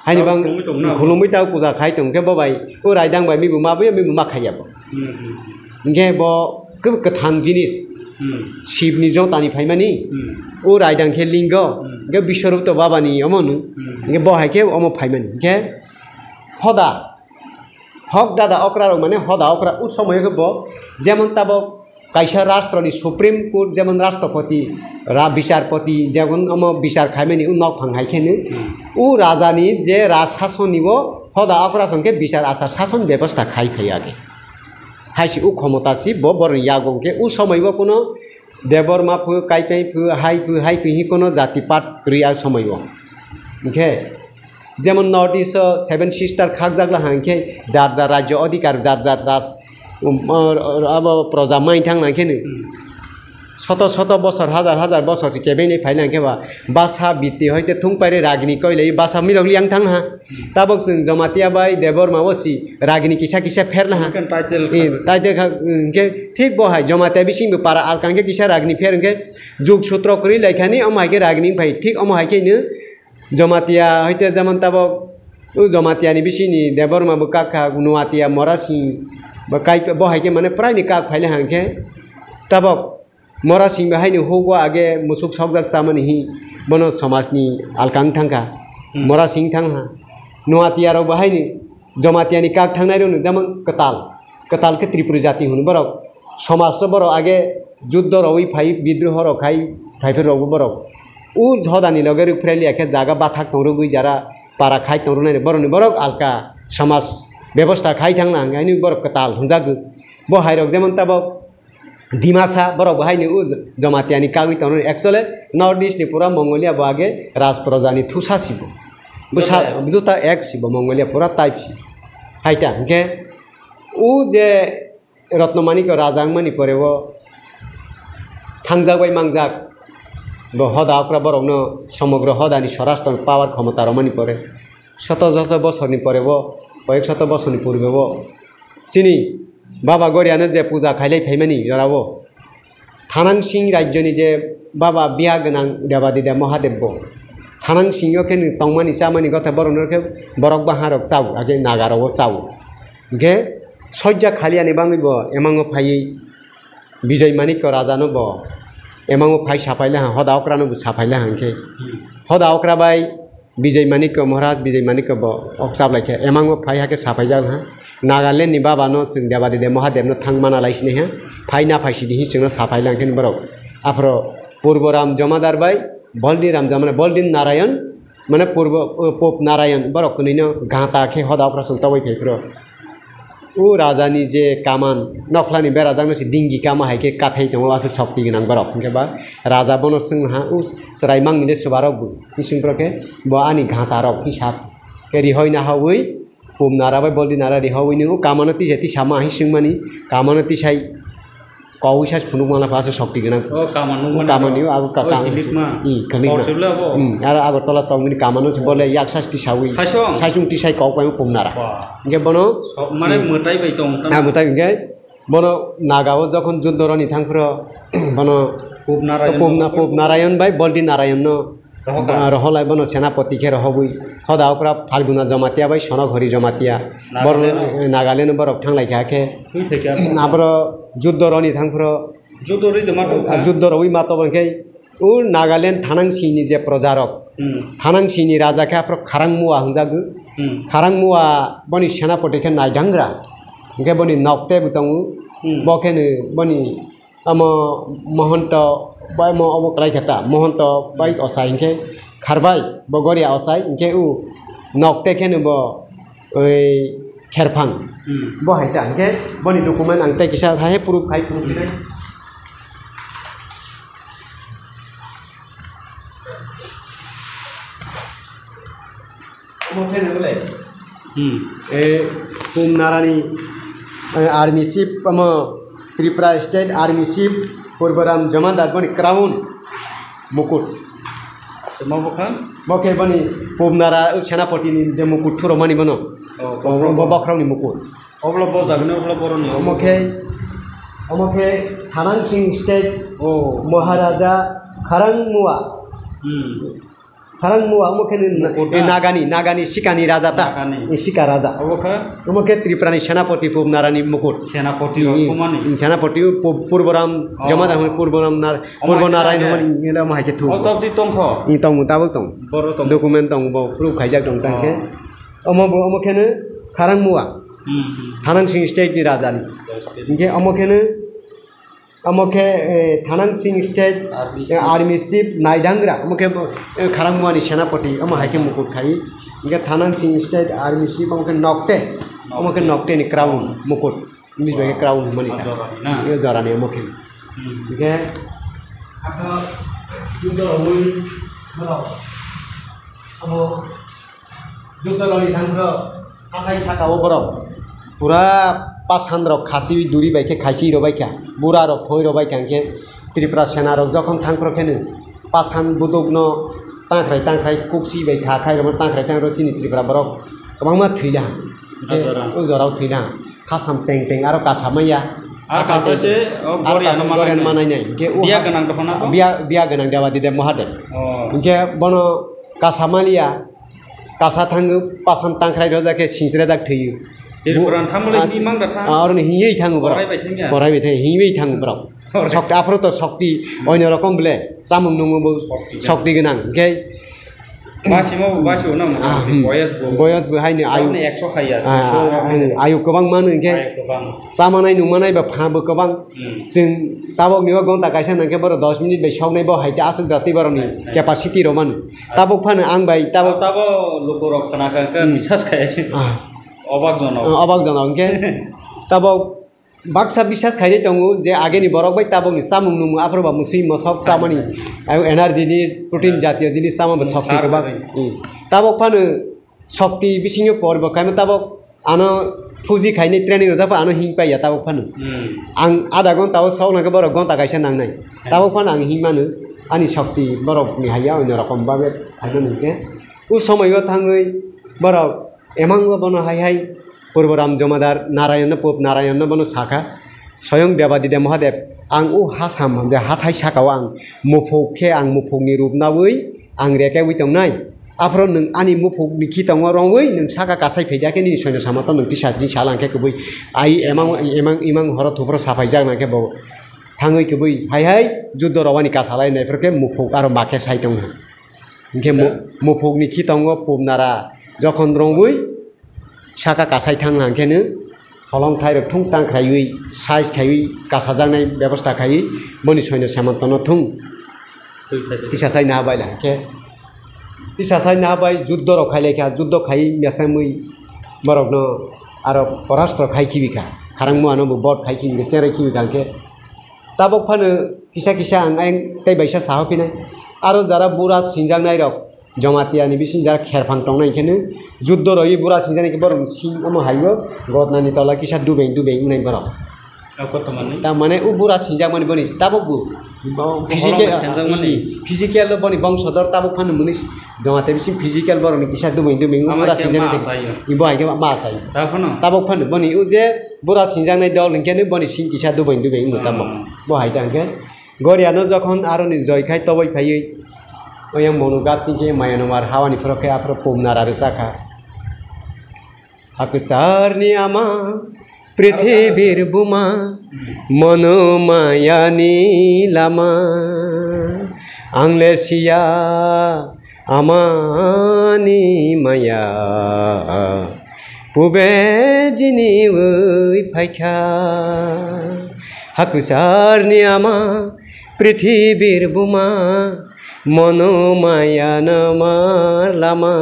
Haini bang khulumui tongo na. Khulumui tao puja khai tong khe bo bai o raidang bai mibu ma buya, mibu ma khaiya bo. Hmm, hmm. Hinkhe bo khe kwthang jinis. Hmm. Shiv ni jotani phaimani. Hmm. O raidang khe lingo. Hmm. Hinkhe Biswarupto baba ni omo no. Hmm. Hinkhe bo hai khe omo phaimani. Hinkhe hoda. Hok dada okra rok mane hoda okra, u somoyo khe bo jemon tabok kaisa rastro ni Supreme Court jemon rastropoti, ra-, bisarpoti jemon omo bisar khaimani u nokphang hai kheno Hmm. u raja ni je raj sason ni bo hoda okra song khe bisar achar sason bebosta khai phai age. Hai se u khomota si bo borok ni yago hwnkhe u somoi bo kuno Debbarma phu, Kaipai phu, hai phu, hai phu hi kuno jati pat kwrwi a somoi bo. Hwnkhe jemon North East o Seven Sister khakjak la hwnkhe jar jar rajyo adhikar, jar jar raj, um, abo proja mai thang nang khe ni. Hmm. Soto soto bosor, hajar hajar bosor se kebeng ni phai nang khe ba basa biti hoite thung pairi ragini koilai basa mirok liang thang ha. Tabok chwng Jamatia bai Debbarma o si ragini kisa kisa pher laha. Hwnkhe title Eh, kha. Title kha, hwnkhe thik bo hai Jamatia bising bo para alkang khe kisa ragini pher hwnkhe jug sutro kwrwi lai khani omo hai khe ragini phai thik omo hai khe no Jamatia hoite jemon tabok o Jamatia ni bising ni Debbarma bo kak kha, Nuatia, Morasing bo kai bo hai khe mane prai ni kak phai laha hwnkhe tabok Mora sing bo haino huk o age musuk sokjak chamani hi bono somaj ni alkang thang kha. Hmm. Mora sing thang ha. Nuatia rok bo haino Jamatia ni kak thangnai rok no jemon kwtal. Kwtal khe Tripuri jati hwn borok. Somaj o borok age juddo rogwi phai bidroho rok khai phai phai rok bo borok. U hoda ni loge rwphre liya khe jaga bathak tong rwgwi jara para khai tong rwnai borok ni borok alka somaj bebosta khai thang na hwnkhe haino borok kwtal hwnjagwi. Bo hai rok jemon tabok Dimasa borok bo haini o Jamatia ni kagwi tongo. Actually North East ni pura Mongolia bo age Raj Praja ni thusa sibo. Bwsa juta ek sibo Mongolia pura type si. Haita hwnkhe o je Ratna Manikya raja wngmani pore o thangjak bai mangjak bo hoda okra borokno somogro hodani swarashtra power khomota romani pore soto soto bosorni pore o koyek soto bosorni purbe o chini Baba Goriano je puja khailai phaimani jorao Thanang Sing rajyoni je baba biya gwnang Debadida Mahadev bo. Thanang Singyo khe nwng tongmani chamani gothe borokno khe borok baharok chao, age Nagarok chao. Hwnkhe soija khaliani bangwi bo emango phaiwi Bijoy Manikya rajano bo emango phai saphai laha, hoda okrano bo saphai laha hwnkhe. Hoda okra bai Bijay Manikya Maharaj, Bijay Manikya bo ok chaplai khe, emango phai hakhe saphai jak ha. Nagaland ni baba no chwng Debadida Mahadev no thang mana lai sinai ha. Phai na phai sidi hi chwngno saphai lang khe borok. Aphro Purbo Ram Jamadar bai Boldi Ram Jamadar, Boldi Narayan, mane Purbo, Pop Narayan, borok kwnwi no gata khe hoda okra chwng toboi phai phro. O raja ni je kaman, nokhlani berajakno se dingi kama hai khe kaphei tongo, aswk shokti gwnang borok. Hwnkhe ba raja bono swngha, "O chwrai mangni le swbarok bo?" Hwnwi swngphro khe bo ani gata rok hwnwi sa khe rihoi nahawi Pumnara bai Boldinara rihoi nw o kamano tisa tisa ma hwnwi swngmani, kamano tisai Kowisa phunuk mala pha aswk shokti gwnang. O, kaman nung mani Kaman rok. Yo, abo ka-, O, kaman. Khilitma. Hmm, khilitma. Korsibla abo. Hmm, aro Agartala chongmani kamano se bole yak sasti sawi. Saisong? Saisong tisai kok pai Pumnara. Ba. Hingke bono, So, mane hmm. Mwtai bai tong tang. Ah, mwtai hingke bono Naga o jokhon juddho roni thangphro, bono Pupnarayan Pupna-, no. Pupnarayan bai Boldi Narayan no Rohokha. Roholai bono senapoti khe rohogwi. Hoda okra Phalguna Jamatia bai Sonok Hori Jamatia. Nagaland Bor-, no. Nagaland borok thanglai kha khe. Twi thai kha. Abro juddho roni thangphro. Juddho rwi tongma tongkha. Juddho rwi ma tongkha khe. O Nagaland Thanang Singni je projarok. Hmm. Thanang Singni raja khe aphro Kharang Mua hwnjago. Hmm. Kharang Mua boni senapoti khe Naidangra. Hingke boni nokte bo tongo. Hmm. Bo khe no boni Omo Mohonto bai mo omo kwlai khe ta, Mohonto bai Osai hinkhe Kharbai, bo Goria Osai, hinkhe u Nokte khe no bo oi Kherphang. Hmm. Bo hai ta, hinkhe boni document ang tei kisa hai proof khai, proof khai. Omo khe no le. Hmm. E, Pumnarani, e, Army Chief, omo Tripura State Army Chief Purbaram Jamandar boni crown mukut. Tamo bokha? Bo khe boni Pumnara Senapoti ni je mukut thuromani bono. Oh, bo, bo, bo bokhorok. Bokhorokni mukut. Oblo bo jagni, oblo boroni. Omo khe, omo khe Thanang Sing State. Oh. Maharaja Kharang Mua. Hmm. Kharang Mua omo khe ni na-, Mukuda. Eh, Nagani, Nagani Sikani raja ta. Nagani. Eh, Sika raja. Obo khe? Omo khe Tripurani Senapoti Pub Narani Mukut. Senapoti Hmm, rok hmm. Kumani? Hmm, Senapoti Pub-, Purboram, Oh. Jamada hwnwi Purboram Nar-, Omo Purbo hai Narayan khe? Hwnwi nini omo hai khe thu. O tok di tong kho? Hmm, tong, tabuk tong. Boro tong. Document tong, bo proof khaijak tong tang khe. Oh. Omo bo, omo khe no Kharang Mua. Hmm, hmm. Thanang Sing State ni raja ni. State. Hinkhe omo khe no Omo khe, eh, Thanang Sing State, Army eh, Chief. Army Chief Naidangra. Omo khe, eh, Kharang Muani Senapoti, omo hai khe mukut khai. Hinkhe Thanang Sing State Army Chief, omo khe Nokte. Omo khe Nokte. Nokte ni crown mukut. English bai khe Wow. crown hwnmani Ah, ta. Jorani na? Eh, jorani omo khe. Hmm. Hinkhe, abo, judo rwi, borok. Abo, Juddho roni thangphro hathai saka o borok pura pasan rok khasi duri bai khe khaisi rw bai kha, bura rok thoi rw bai kha. Hinkhe Tripura sena rok jokhon thangphro khe no pasan buduk no tangkhrai tangkhrai kukchi bai kha khai rw tangkhrai tangkhrai chini Tripura borok kwbangma thwi laha. Hinkhe Ah, jora. O jorao thwi laha. Khasam teng teng aro kasa maya. Ah, Hathai kasa teng se, teng. Oh, Aro Goriano kasa manai Goriano nai. Manai nai. Hinkhe o Biya ha-, gwnang dokhona bo? Biya, biya gwnang Debadideb Mahadev. Oh. Hinkhe bono kasa maliya. Kasa thango, pasan tangkhrai rojak khe singsrejak thwiyo. Tripura Bu-, thamole ah, himang da thang. Ah, oroni himwi thango borok. Borai bai thangya. Borai bai thang, himwi thango borok. Borai. Shokti, aphuru to shokti, oino rokom bole, chamung nungmung bo Shokti gwnang. Shokti gwnang. Hinkhe Basimo bo basio na mo, Ah, hmm. boyas bo. Boyas bo haini ayu. Tamni ekso khaiya, Ah, ekso ah, ayu kwbang mano hinkhe. Ayu kwbang. Chamanai nungmanai ba pha bo kwbang. Hmm. Chwng tabok nibo gonta kaisa nangkhe borok dos minute bai soknai bo hai ta aswk da tei borokni Hai, hai. capacity rw mano. Tabok phano ang bai tabok Tabok lukurok khna kha khe Hmm. bisas khaya se. Ah. Obak jonok. Ah, obak jonok hwnkhe tabok Baksa biswas khainai tongo je ageni borok bai tabokni chamung nungmung aphuru ba musui mosok chamani, energy ni protein jatiyo jinis chama bo shokti kwbang. Hmm. Tabok phano shokti bisingo por bo kaima tabok ano phuji khainai training rwjak pha ano hing paiya tabok phano. Hmm. Ang adha ghonta o sok nangkhe borok ghonta kaisa nangnai. Hmm. Tabok phano ang hing mano ani shokti borok ni haiya onno rokom babe khaimani hinkhe. O somoi o thangwi borok Emang bo bono hai hai Purboram Jomadar Narayan no, Pop Narayan no bono sakha, Soyong Debadide Mahadev, ang o ha sam je hathai saka o ang muphuk khe ang muphuk ni rup naui ang reke ui tongnai. Aphro nwng ani muphuk ni khitongo rongwi nwng saka kasai phaida khe nini soino samantha nwng tisa sini sal ang khe kubui ai emang, emang, emang horo thupro saphai jak nang khe bo thangwi kubui hai hai juddo rok ani kasa lai nai phro khe muphuk aro ma khe sai tongha. Hinkhe mu-, muphukni khitongo pubnara jokhon rongwi saka kasai thang hang khe nw holong thairok thung tang khlaiwi, size khaiwi kasajaknai bebosta khaiwi boni soino semantono thung. Tisa sai naha bai la hinkhe, tisa sai naha bai juddo rok khai lai kha, juddo khai mesengwi borokno aro porastro khai khibi kha, kharang muano bo bot khai khibi kha, cherai khibi kha hinkhe. Tabok phano kisa kisa ang ayang tei baisa saho phinai. Aro jara bura singjaknai rok, Jamatia ni bising jara kherphang tongnai hinkhe no juddo roi bura singjaknai khe borok sing omo hai o gotna ni tola kisa dubeng dubeng wngnai borok. Tamani o bura singjakmani boni tabok bo physical, physical lo boni bongsodor tabok phano mwnwi Jamatia bising physical borok ni kisa dubeng dubeng bura singjaknai bo hai khe ma sai. Tabok phano boni o je Bura singjaknai dol hinkhe ni boni sing kisa dubeng dubeng wngo tamo. Hmm. Bo hai ta hinkhe Goriano jokhon aroni joi khai toboi phaiwi oyang monu gat hinkhe maya numar hawani phoro khe aphro pum nara rwchakha. Hakwcharni ama prithibir buma mono mayani lama ang le siya Amani maya pube jini ui phaikha, hakwcharni ama prithibir buma mono maya namar lama.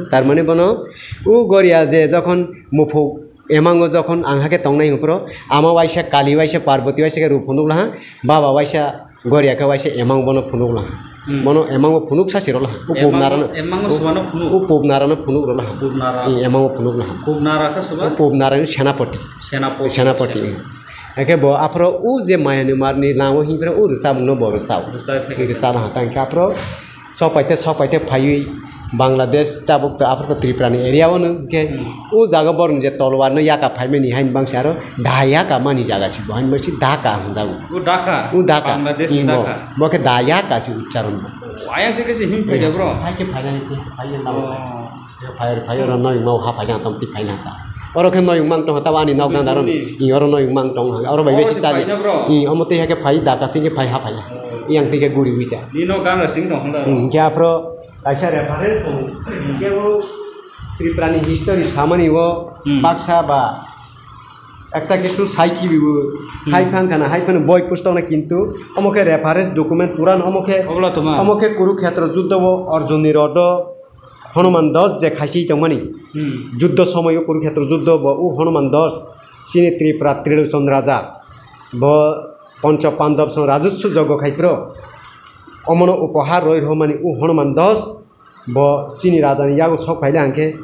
Tar mane bono u Goria je jokhon muphuk Emango jokhon ang hakhe tongnai hwnphro, ama waisa Kali, waisa Parvati, waisa khe rw phunuk laha, baba waisa Goria khe waisa emang bono phunuk laha. Hmm. Bono emango phunuk sasti rw laha. U pub Emango, narano, emango u, swmano phunuk. U pub narano phunuk rw laha. Pub nara. Hmm, emango phunuk laha. Pub nara khe swba? U pub narano senapati. Senapati. Senapati, hmm. Hakhe bo aphro u je mayani marni lango hinphra u rwchapmungno bo rwchao. Rwchai phai. Rwchap laha tang khe aphro Sok paite, sok paite phaiwi Bangladesh tabuk to aphro to Tripura ni area o no, hwnkhe hmm, o jaga borok ni je tolwar no yaka phaimani haini bangsi aro da yaka mani jaga si bo haini bangsi Dhaka hwnjago. O Dhaka? O Dhaka. Bangladesh ni Dhaka. Bo khe da yaka si uchcharon bo. O, ayang twi khe se him phaida bro? Hai khe phaida ni twi phaiya lama. Oh. Phai, phai, oro noyung mau ha phai jang tong twi phai na ta. Oro khe noyung mang tong ta ani nok ganda oro. Twi twi. I oro noyung mang tong ha. Oro bai besi chali. Oro se phai na, bro? I omo twi ha khe phai da ka sing khe phai ha phai. Oh. I ang twi khe guri wi ta. Ni nok ganda sing tong hwnda. Hmm, khe aphro kaisa reference tong. Hmm. Khe bo Tripura ni history samani o hmm, baksa ba ekta kisu sai khibi bo hmm, hai phang khana, hai phano boi pustok na kintu omo khe reference document puran omo khe, obla toma, omo khe Kurukhetra juddo o Arjun ni rodo Hanuman dos je khaisi tongmani, hmm, juddo somoio Kurukhetra juddo bo u Hanuman dos chini Tripura Trilochon raja bo Poncho Pandab song Rajaswa jogo khai phro omono upohar roi rwmani u Hanuman dos bo chini raja ni yago sok phaile hangkhe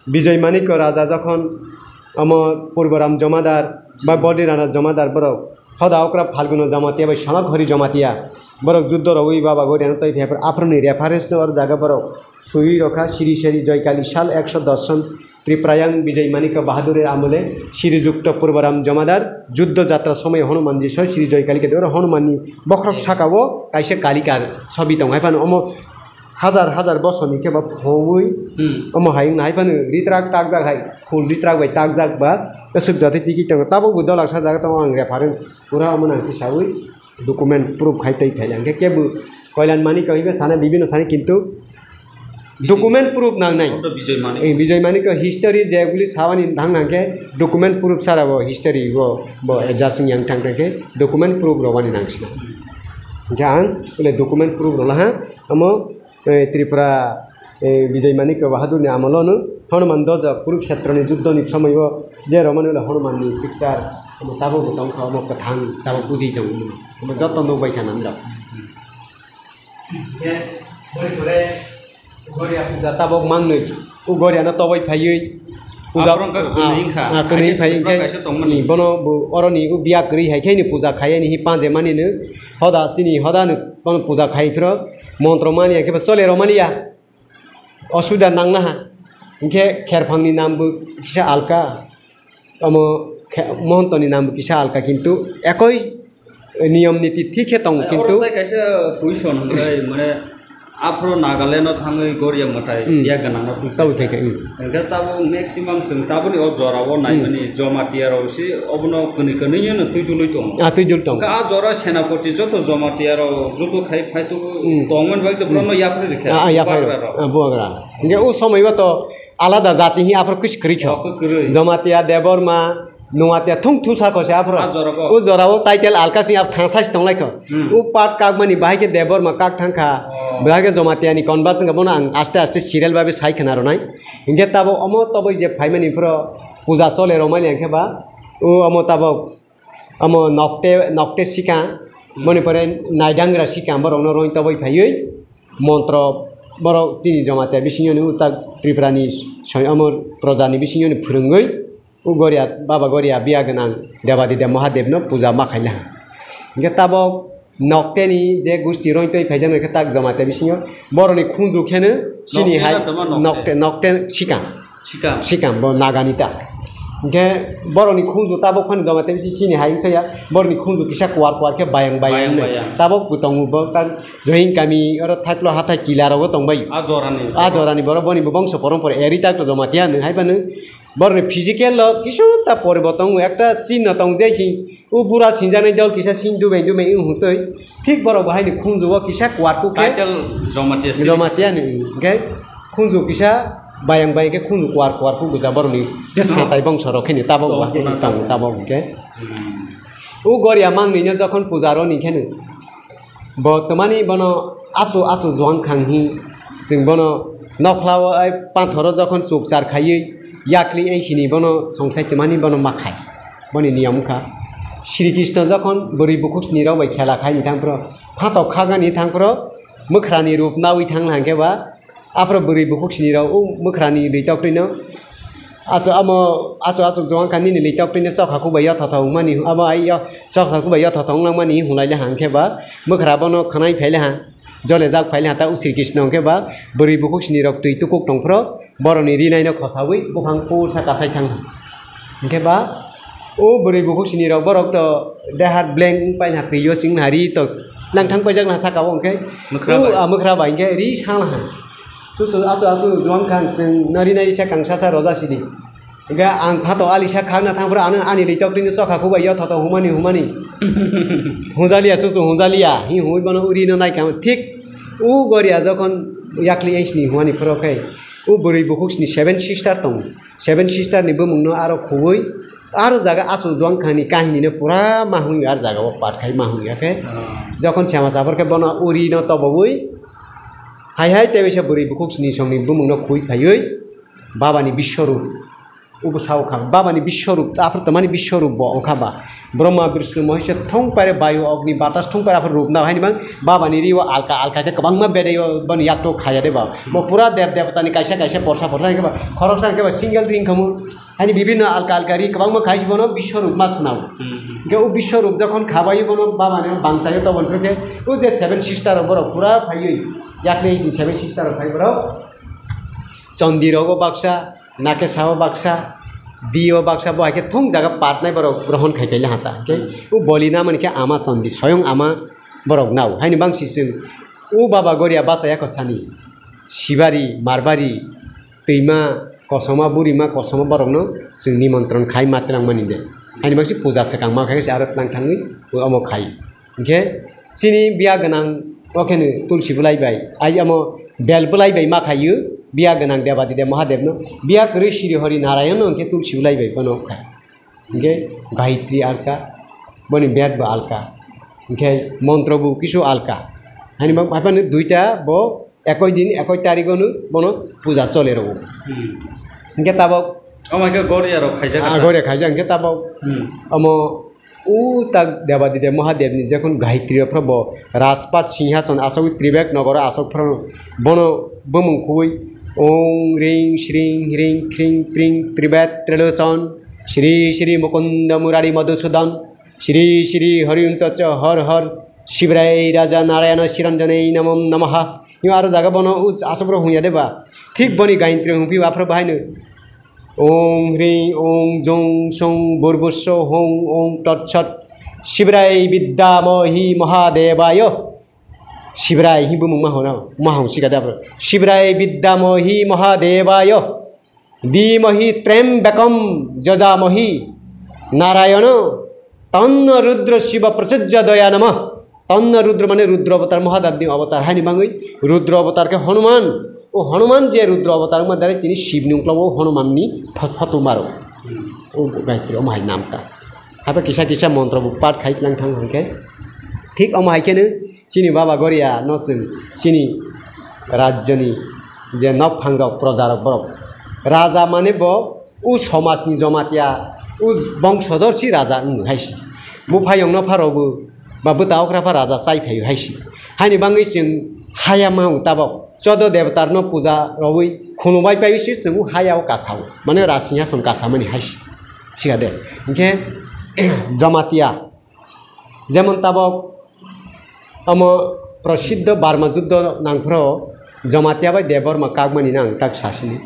Bijoy Manikya raja jokhon omo Purboram Jomadar ba Bodirana Jomadar borok Hoda okra Phalguno Jamatia bai Sonakhori Jamatia. Borok juddo rogwi baba gori ano tei phai aphro ni reference no or jaga borok sui rokha siri siri Joykali sal ekso dos son Triprayang Bijay Manikya Bahadur er amole Sri Jukto Purbaram Jomadar juddo jatra somoy Hanumanji soy Sri Joykali kete oro Hanumanni bokhorok saka o kaisa kalika sobi tong hai phano omo hajar hajar bosor ni khe ba phobwi hmm, omo hai wngna hai phano ritrak takjak hai khul ritrak bai takjak ba swk jotoi tiki tongo tabuk bo dolak sa jaga tongo ang reference pura omo nang tisawi document proof khai tei phaila hwnkhe kebo koilan mani kahwi khe sana bibino sani kintu document proof nangnai. Oto Bijay Manik. Eh, Bijay Manik history je guli sawani thang nang khe document proof sara bo history bo bo adjust yang thang thang khe document proof rwani nang sina. Hwnkhe ang bole document proof rwla ha omo, eh, Tripura, eh, Bijay Manik Bahadur ni amolo no Hanuman dojo Kurukshetra ni juddo ni somoi o je rwmani bole Hanuman ni picture Tabuk bo tongkha, omo kwthang, tabuk bujui tongo. Omo joto nukbai kha nang rok. Hingkhe boni pore Goria puja tabuk mangnwi. O Goria no toboi phaiwi puja, Aphuru wngkha kwnwi ah, wngkha. Ah, kwnwi Haikhe phai Tripura hingkhe kaisa tongmani. Ni bono bo oroni o biya kwrwi hai khe ni puja khai ani hi panjemani no hoda chini hoda no bono puja khai phiro montro mani ya khe bo chole rw mani ya. Osubida nangna ha. Hingkhe kherphangni nam bo kisa alka. Omo khe-, Mohontoni nam bo kisa alka, kintu ekoi niyom niti thik khe tongo, kintu Oro tai kaisa question hwnkhe, mane, aphuru Nagaland o thangwi Goria mwtai Hmm. biya gwnang no twi Tabuk khe khai khe, hmm. Hwnkhe tabuk maximum chwng tabukni o jora o Hmm. naimani Jamatia rok se obono kwnwi kwnwi no twi dului tongo. Ah, twi dul tongo. Hwnkhe a jora Senapati joto Jamatia rok joto khai phai tu Hmm. tongmani bagwi Hmm. bono yapri rikha. Ah, ah, yapri Bubagra rok. Ah, Bubagra. Hingke o somoi o to alada jati hi aphuru kis kwrwi kho. Kok kwrwi. Jamatia, Debbarma, Nuatia thung thung sa kho se aphuru. A jora bo. O jora o title alka sing ap thangsa si tonglai kho. Hmm. O part kakmani bahai khe Debbarma kak thang kha. Oh. Bahai khe Jamatia ni converse wngkha bono ang aste aste serial babe sai khna rwnai. Hingke tabok omo toboi je phaimani phuro puja chole rwmani hingke ba o omo tabok Omo nokte, nokte sikang, Hmm. boni pore naidangra sikang, borokno roi toboi phaiwi montro borok chini Jamatia bisingyo ni utak Tripura ni soi-, omo proja ni bisingyo ni phwrwngwi u Goria, Baba Goria biya gwnang Debadidya Mahadevno puja ma khaina. Hingke tabok nokte ni je gusti roi toi phaijaknai khe tak Jamatia bisingo borokni khunju kheno chini Nokte hai na tama nokte? Nokte, nokte sikang. Sikam. Sikam bo Nagani ta. Hingke borokni khunju tabok phano Jamatia bisi chini hai wngsa ya. Borokni khunju kisa kuar kuar khe bayang bayang Bayang hwnwi. Bayang. Tabok bo tongo bo ta join kami oro thaplo hathai kila rogo tongbai. A jorani. A jorani borok boni bo bongso porompora eri tak to Jamatia hwnwi hai phano borokni physical lo kisu ta poriborton wng ekta chinno tong je hi. O bura sinjaknai dol kisa sing dumai dumai wng hwntwi, thik borok bo haini khunju o kisa kuar kuk khe Title Jamatia sini. Jamatia ni, hingke khunju kisa bayang bayang khe khunju kuar kuar kuk gujak borokni je Hmm. satai bongso rok khe ni tabok Tabok ba khe kuna tong tabok. Tabok hingke. Hmm. O Goria mangni no jokhon puja roni khe ni bo twmani bono achu achu juang khang hi chwng bono nokhlao ai panthoro jokhon chukchar khaiwi yakli ai sini bono songsai twmani bono ma khai. Boni niyom wngkha, Sri Krishna jokhon bwrwi bukhuk sni rok bai khela khai ni thang phro, phatok khagani thang phro, mwkhrani rup nawi thang hang khe ba, aphro bwrwi bukhuk sni rok o mwkhrani ri tok twi no, aso amo, aso aso juang kha nini ri tok twi no chokha kubai yothothok wngmani, abo ai yo chokha kubai yothothok wngmani hwnlai le hang khe ba, mwkhra bono khwnai phai le hang. Jole jak phai le hata o Sri Krishna hwnkhe ba bwrwi bukhuk sini rok twi tukuk tong phro borokni rinai no khosaui buphang kursa kasai thang. Hwnkhe ba o bwrwi bukhuk sini rok borok to dehat blank wng pai na twi o sing na ri to tlang thang paijak na saka o hwnkhe Mwkhra o bai. A mwkhra bai hwnkhe ri sang ha. Su su asu asu juang khan chwng no rinai sa kang sa sa roja sidi. Hingke ang phato alisa khakna thangphuru ano ani litok tini chokha kubai yo thoto humani humani. Hunjaliya susu hunjaliya hi hui bono uri no naikha thik u goria jokhon yakli aisni humani phoro khe u bwrwi bukhuk sini seven sister tongo. Seven sister ni bumung no aro khubui aro jaga asu jwang khani kahini no pura ma hung ar jaga o pat khai ma hung ya khe. Ah. Jokhon sema sabor khe bono uri no tobobui hai hai tebisa bwrwi bukhuk sini songni bumung no khui phaiwi. Baba ni biswarup. Ubo sao kha, Baba ni biswarup, aphuru twmani biswarup bo wngkha ba. Brahma, Vishnu, Mahesha thung paire, Bayu, Agni, Batas thung paire, aphuru rup na haini bang Baba ni ri o alka alka khe kwbangma bedai o boni yakto khaya de ba. Bo pura dev devata ni kaisa kaisa porsa porsa hingke ba, khoroksa hingke ba single ring khamu. Haini bibhinno alka alka ri kwbangma khai bono biswarup ma swnao. Hmm. Hingke o biswarup jokhon khabai bono Baba ni bangsa yo tobon phuru khe o je seven sister rok borok pura phaiwi yakle seven sister rok phai borok. Chondi rogo baksa, Nakesa o baksa, di o baksa, bo hai khe thung jaga patnai borok grohon khai paila hata. Hingke o boli na mani khe ama chondi, soyong ama borok nao. Haini bangsi chwng o Baba Goria bachaya kho sani, Sibari, Marbari, twima, kosoma, burima, kosoma borokno chwng nimontron khai ma twlang mani de. Haini bangsi puja swkang ma khai se aro twlang thangwi omo khai. Hingke chini biya gwnang o khe no tulsi bwlai bai, ai omo bel bwlai bai ma khaio, biya gwnang Debadidya Mahadevno, biya kwrwi Sri Hari Narayanno hingke tulsi bwlai bai bono kha. Hingke Gayatri alka, boni bed bo alka, hingke montro bo kisu alka. Hani bo haphano duita bo ekoi din, ekoi tarikh o no bono puja chole rwo. Hmm. Hingke tabok Omo hai khe Goria rok khaijak Ah, kha. Goria khaijak hwnkhe tabok Hmm. omo u tak Debadideb Mahadevni jekhon Gayatri phro bo Rajpat Singhason asogwi Tribek Nogoro asok phro bono bumung khugwi Ong Ring Shring Hring Khring Pring Tribet Trilochon Shri Shri Mukunda Murari Madhusudan Shri Shri Horintocho Hor Hor Shivrai Raja Narayana Shiranjanai Namo Namaha. Yo aro jaga bono u asok phro hungya de ba. Thik boni Gayatri hungphi ba phro bahaino. Ong Hring Ong Jong Song Burbusso Hong Ong Tat Sat Sibrai Bidya Mohi Mahadevaya. Sibrai hi bumung ma hono, ma hong sika da bro. Sibrai Bidya Mohi Mahadevaya. Dimahi Trembakam Jajamahi. Narayana Tanna Rudra Shiva Prachodya Daya Namah. Tanna Rudra mane Rudra avatar, Mahadevni avatar. Haini bangwi Rudra avatar khe Hanuman. O Hanuman je Rudra avatar wngma dare tini Shivni ungklogo Hanumanni pho-, photo maro. O Gayatri omo hai nam ta. Haiba kisa kisa montro bo pat khai tlang thang hwnkhe. Thik omo hai kheno chini Baba Goria no chwng chini rajyoni je nokphang rok, proja rok borok. Raja mane bo u somajni Jamatia, u bongsodor si raja wng hai si. Buphayong no pha rw bo, ba bwta okra pha raja chai phaio hai si. Haini bangwi chwng haya ma u tabok. Chodo debatar no puja rwwi khunu bai pai si chwng u haya o kasa o. Mane Raj Singhason kasa mani hai si. Sikha de. Hinkhe Jamatia. Jemon tabok omo prasiddho Barma juddho nangphro Jamatia bai Debbarma kakmani nang tak sasini.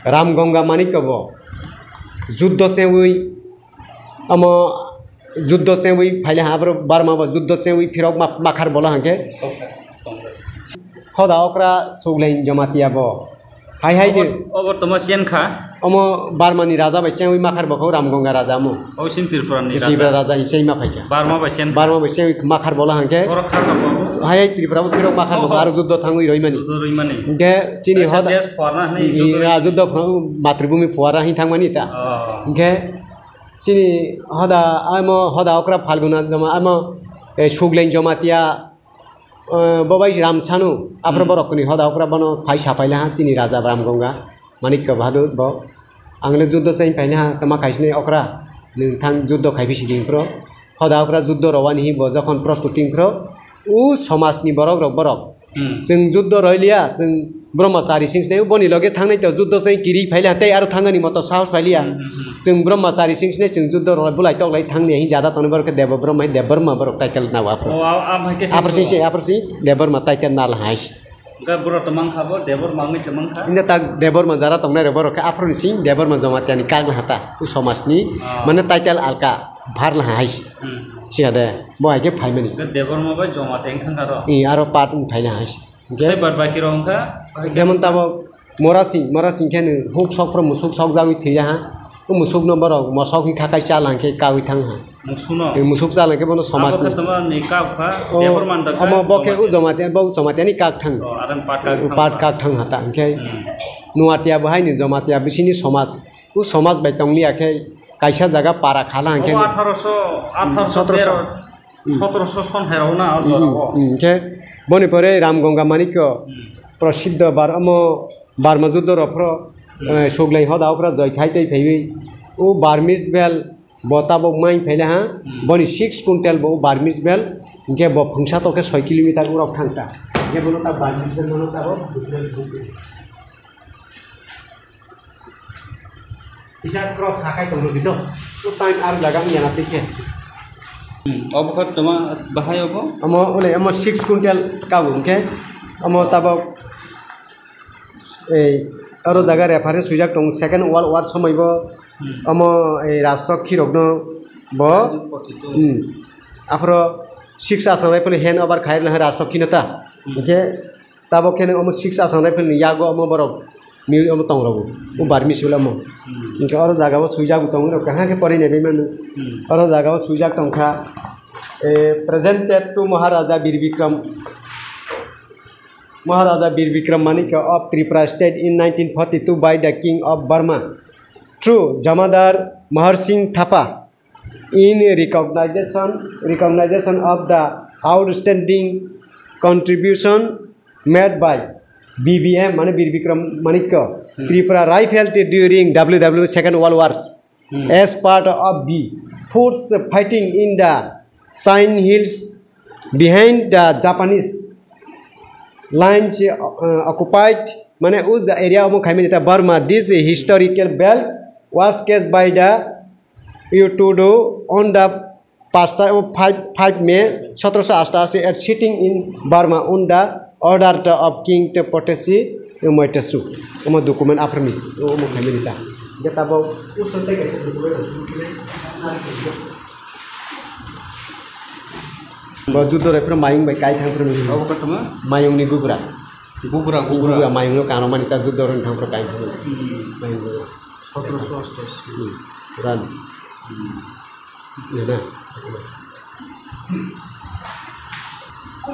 Ram Gonga Manikya bo juddho chengwi omo juddho chengwi phaile ha, abro Barma bo juddho chengwi phirok ma-, makhar bolo hangkhe. Hoda okra Sugleng Jamatia bo. Hai hai de. Obo, obo toma chen kha. Omo Barmani raja bai chengwi makhar bo kho Ram Gonga raja mo. Obo sin Tripurani Tripura raja. Raja hi chengma phaikha. Barma bai chen kha. Barma bai chengwi makhar bolo hangkhe. Borok kha kha bo. Hai hai Tripura bo phirok makhar bo. Oho. Aro juddho thangwi roimani. Juddho roimani. Hingkhe chini kaisa hoda. Desh phuarna hwnwi i, juddho a, roimani. Juddho phano matribhumi phuarna hin thangmani ta. Oh. Hingkhe chini hoda, amo hoda okra Phalguna joma, amo, eh, Sugleng Jamatia, eh, bo bai Ram Sanu, aphro hmm. Borok kuni hoda okra bono phai sapai laha chini raja Ram Gonga, Manikya Bahadur bo. Ang le juddho chai phai laha, tama khaisni okra, nwng thang juddho khai phi sidi phro. Hoda okra juddho rowani hi bo jokhon prostuti phro, u somajni borok rok borok. Hmm. Chwng juddho roiliya, chwng brahmachari sing sinai, boni loge thangnai to juddho chai kiri phailiya, tei aro thangani moto sahos phailiya. Hmm, hmm, hmm. Chwng brahmachari sing sinai, chwng juddho roi bulai toklai thangni hi jada tongnai borok khe Debo Brahma, hi Debbarma borok title nao aphro. Oh, a-, a-, hai khe aphro sing sing, aphro sing Debbarma title nal hai. Ga boro to mankha bo, Debbarma wngwi to mankha. Inda tak Debbarma jara tongnai rok borok khe aphro ni sing Debbarma Jamatia ni kak laha ta, u somajni, ah, mane title alka bhar laha hai. Hmm. Siya de, bo hai khe phaimani. Ga Debbarma bai Jamatia wng thangkha ro. I aro part wng phai laha hai. Hingkhe tei bad baki rok wngkha? Jemon tabok Morasing, Morasing khe nwng huk sok phro musuk sok jagwi thwiya ha. O musuk no borok mosok hi khakai chala hingkhe kaui thang ha. Musuk no? Tei musuk chala hingkhe bono somaj abo ni. Khe toma ni kak kha, o, Debbarma da kha, omo bo khe o Jamatia. Jamatia, bo Jamatia ni kak thang. O, aran pat kak thang. Pat kha. Kak thang ha ta hingkhe. Hmm. Nuatia bo hai ni Jamatia bisini somaj. O somaj bai tong liya khe kaisa jaga para khala hingkhe. Obo atharo so, atharo so sotoro so. Tero. Hmm. Sotoroso son hai rok na o jora o. Hmm, hmm, hingkhe boni pore Ram Gonga Manikya, hmm, prasiddho bar-, omo Barma juddho rok phro, hmm, eh, Sugleng hoda okra joi khai tei phaiwi. O Barmis bel bo tabok main phaile ha, hmm, boni six quintal bo Barmis bel, hingkhe bo phungsa to khe soi kilometer urok thang ta. Hingkhe bono ta Barmis bel mano tabok. Kisa cross kha khai tong rwdi do. O time ar jaga wngya na twi khe. Hmm, obo khe toma bahai obo? Omo, ole, omo six quintal kabo hwnkhe, omo tabok, ei, oro jaga reference swijak tongo, Second World War somoi bo, hmm, omo, ei, rajrok khirokno bo, hmm, aphro six Assam Rifle hand over khai rwna hai rajrok khino ta. Hmm. Hwnkhe, Tabok khe omo six Assam Rifle ni yago omo borok ni omo tong rw o, o Burmese wala omo. Hmm. Hingke oro jaga o swijak bo tong rw kaham khe porinai bai mano. Hmm. Oro jaga o swijak tong kha, eh, presented to Maharaja Bir Bikram, Maharaja Bir Bikram Manikya of Tripura state in nineteen forty-two by the King of Burma through Jamadar Mahar Singh Thapa. In recognition, recognition of the outstanding contribution made by B B M, mane Bir Bikram Manikya, Tripura Rifle during W W Second World War Hmm. as part of the force fighting in the Chin Hills behind the Japanese lines, uh, occupied, mane, u ja-, area omo khaimani ta Burma. This historical belt was cast by the Utudo on the pasta, o five, five May sotoroso ashtashi at sitting in Burma on the order of King Tempoteshi Umaitesu. Omo document aphrami, omo khaimani ta. Ge tabo usonte kaisa document. Bo judo re phro mayung bai kai thang phro. Abo kotoma? Mayung ni gugra. Gugra, gugra. Gugra mayung no kano mani ta judo re thang phro kai thang. Hmm. Mayung gugra. Sotoroso ashtashi. Hmm. Ran. Hmm.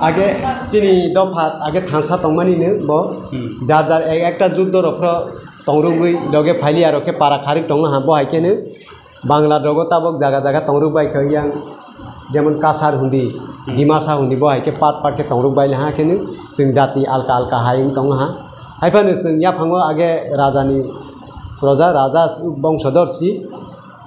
Age chini dopha age thansa tongmani no bo Hmm. jar jar ek ekta juddo rok phro tongrugwi loge phaili aro khe para kharik tongo ha bo hai khe no Bangla rogo tabok jaga jaga tongruk bai khe yang jemon Kasar hundi, Hmm. Dimasa hundi bo hai khe part part khe tongruk bai ha khe no chwng jati alka alka hai wng tongo ha. Hai phano chwng yaphango age raja ni proja, raja bongso dor si.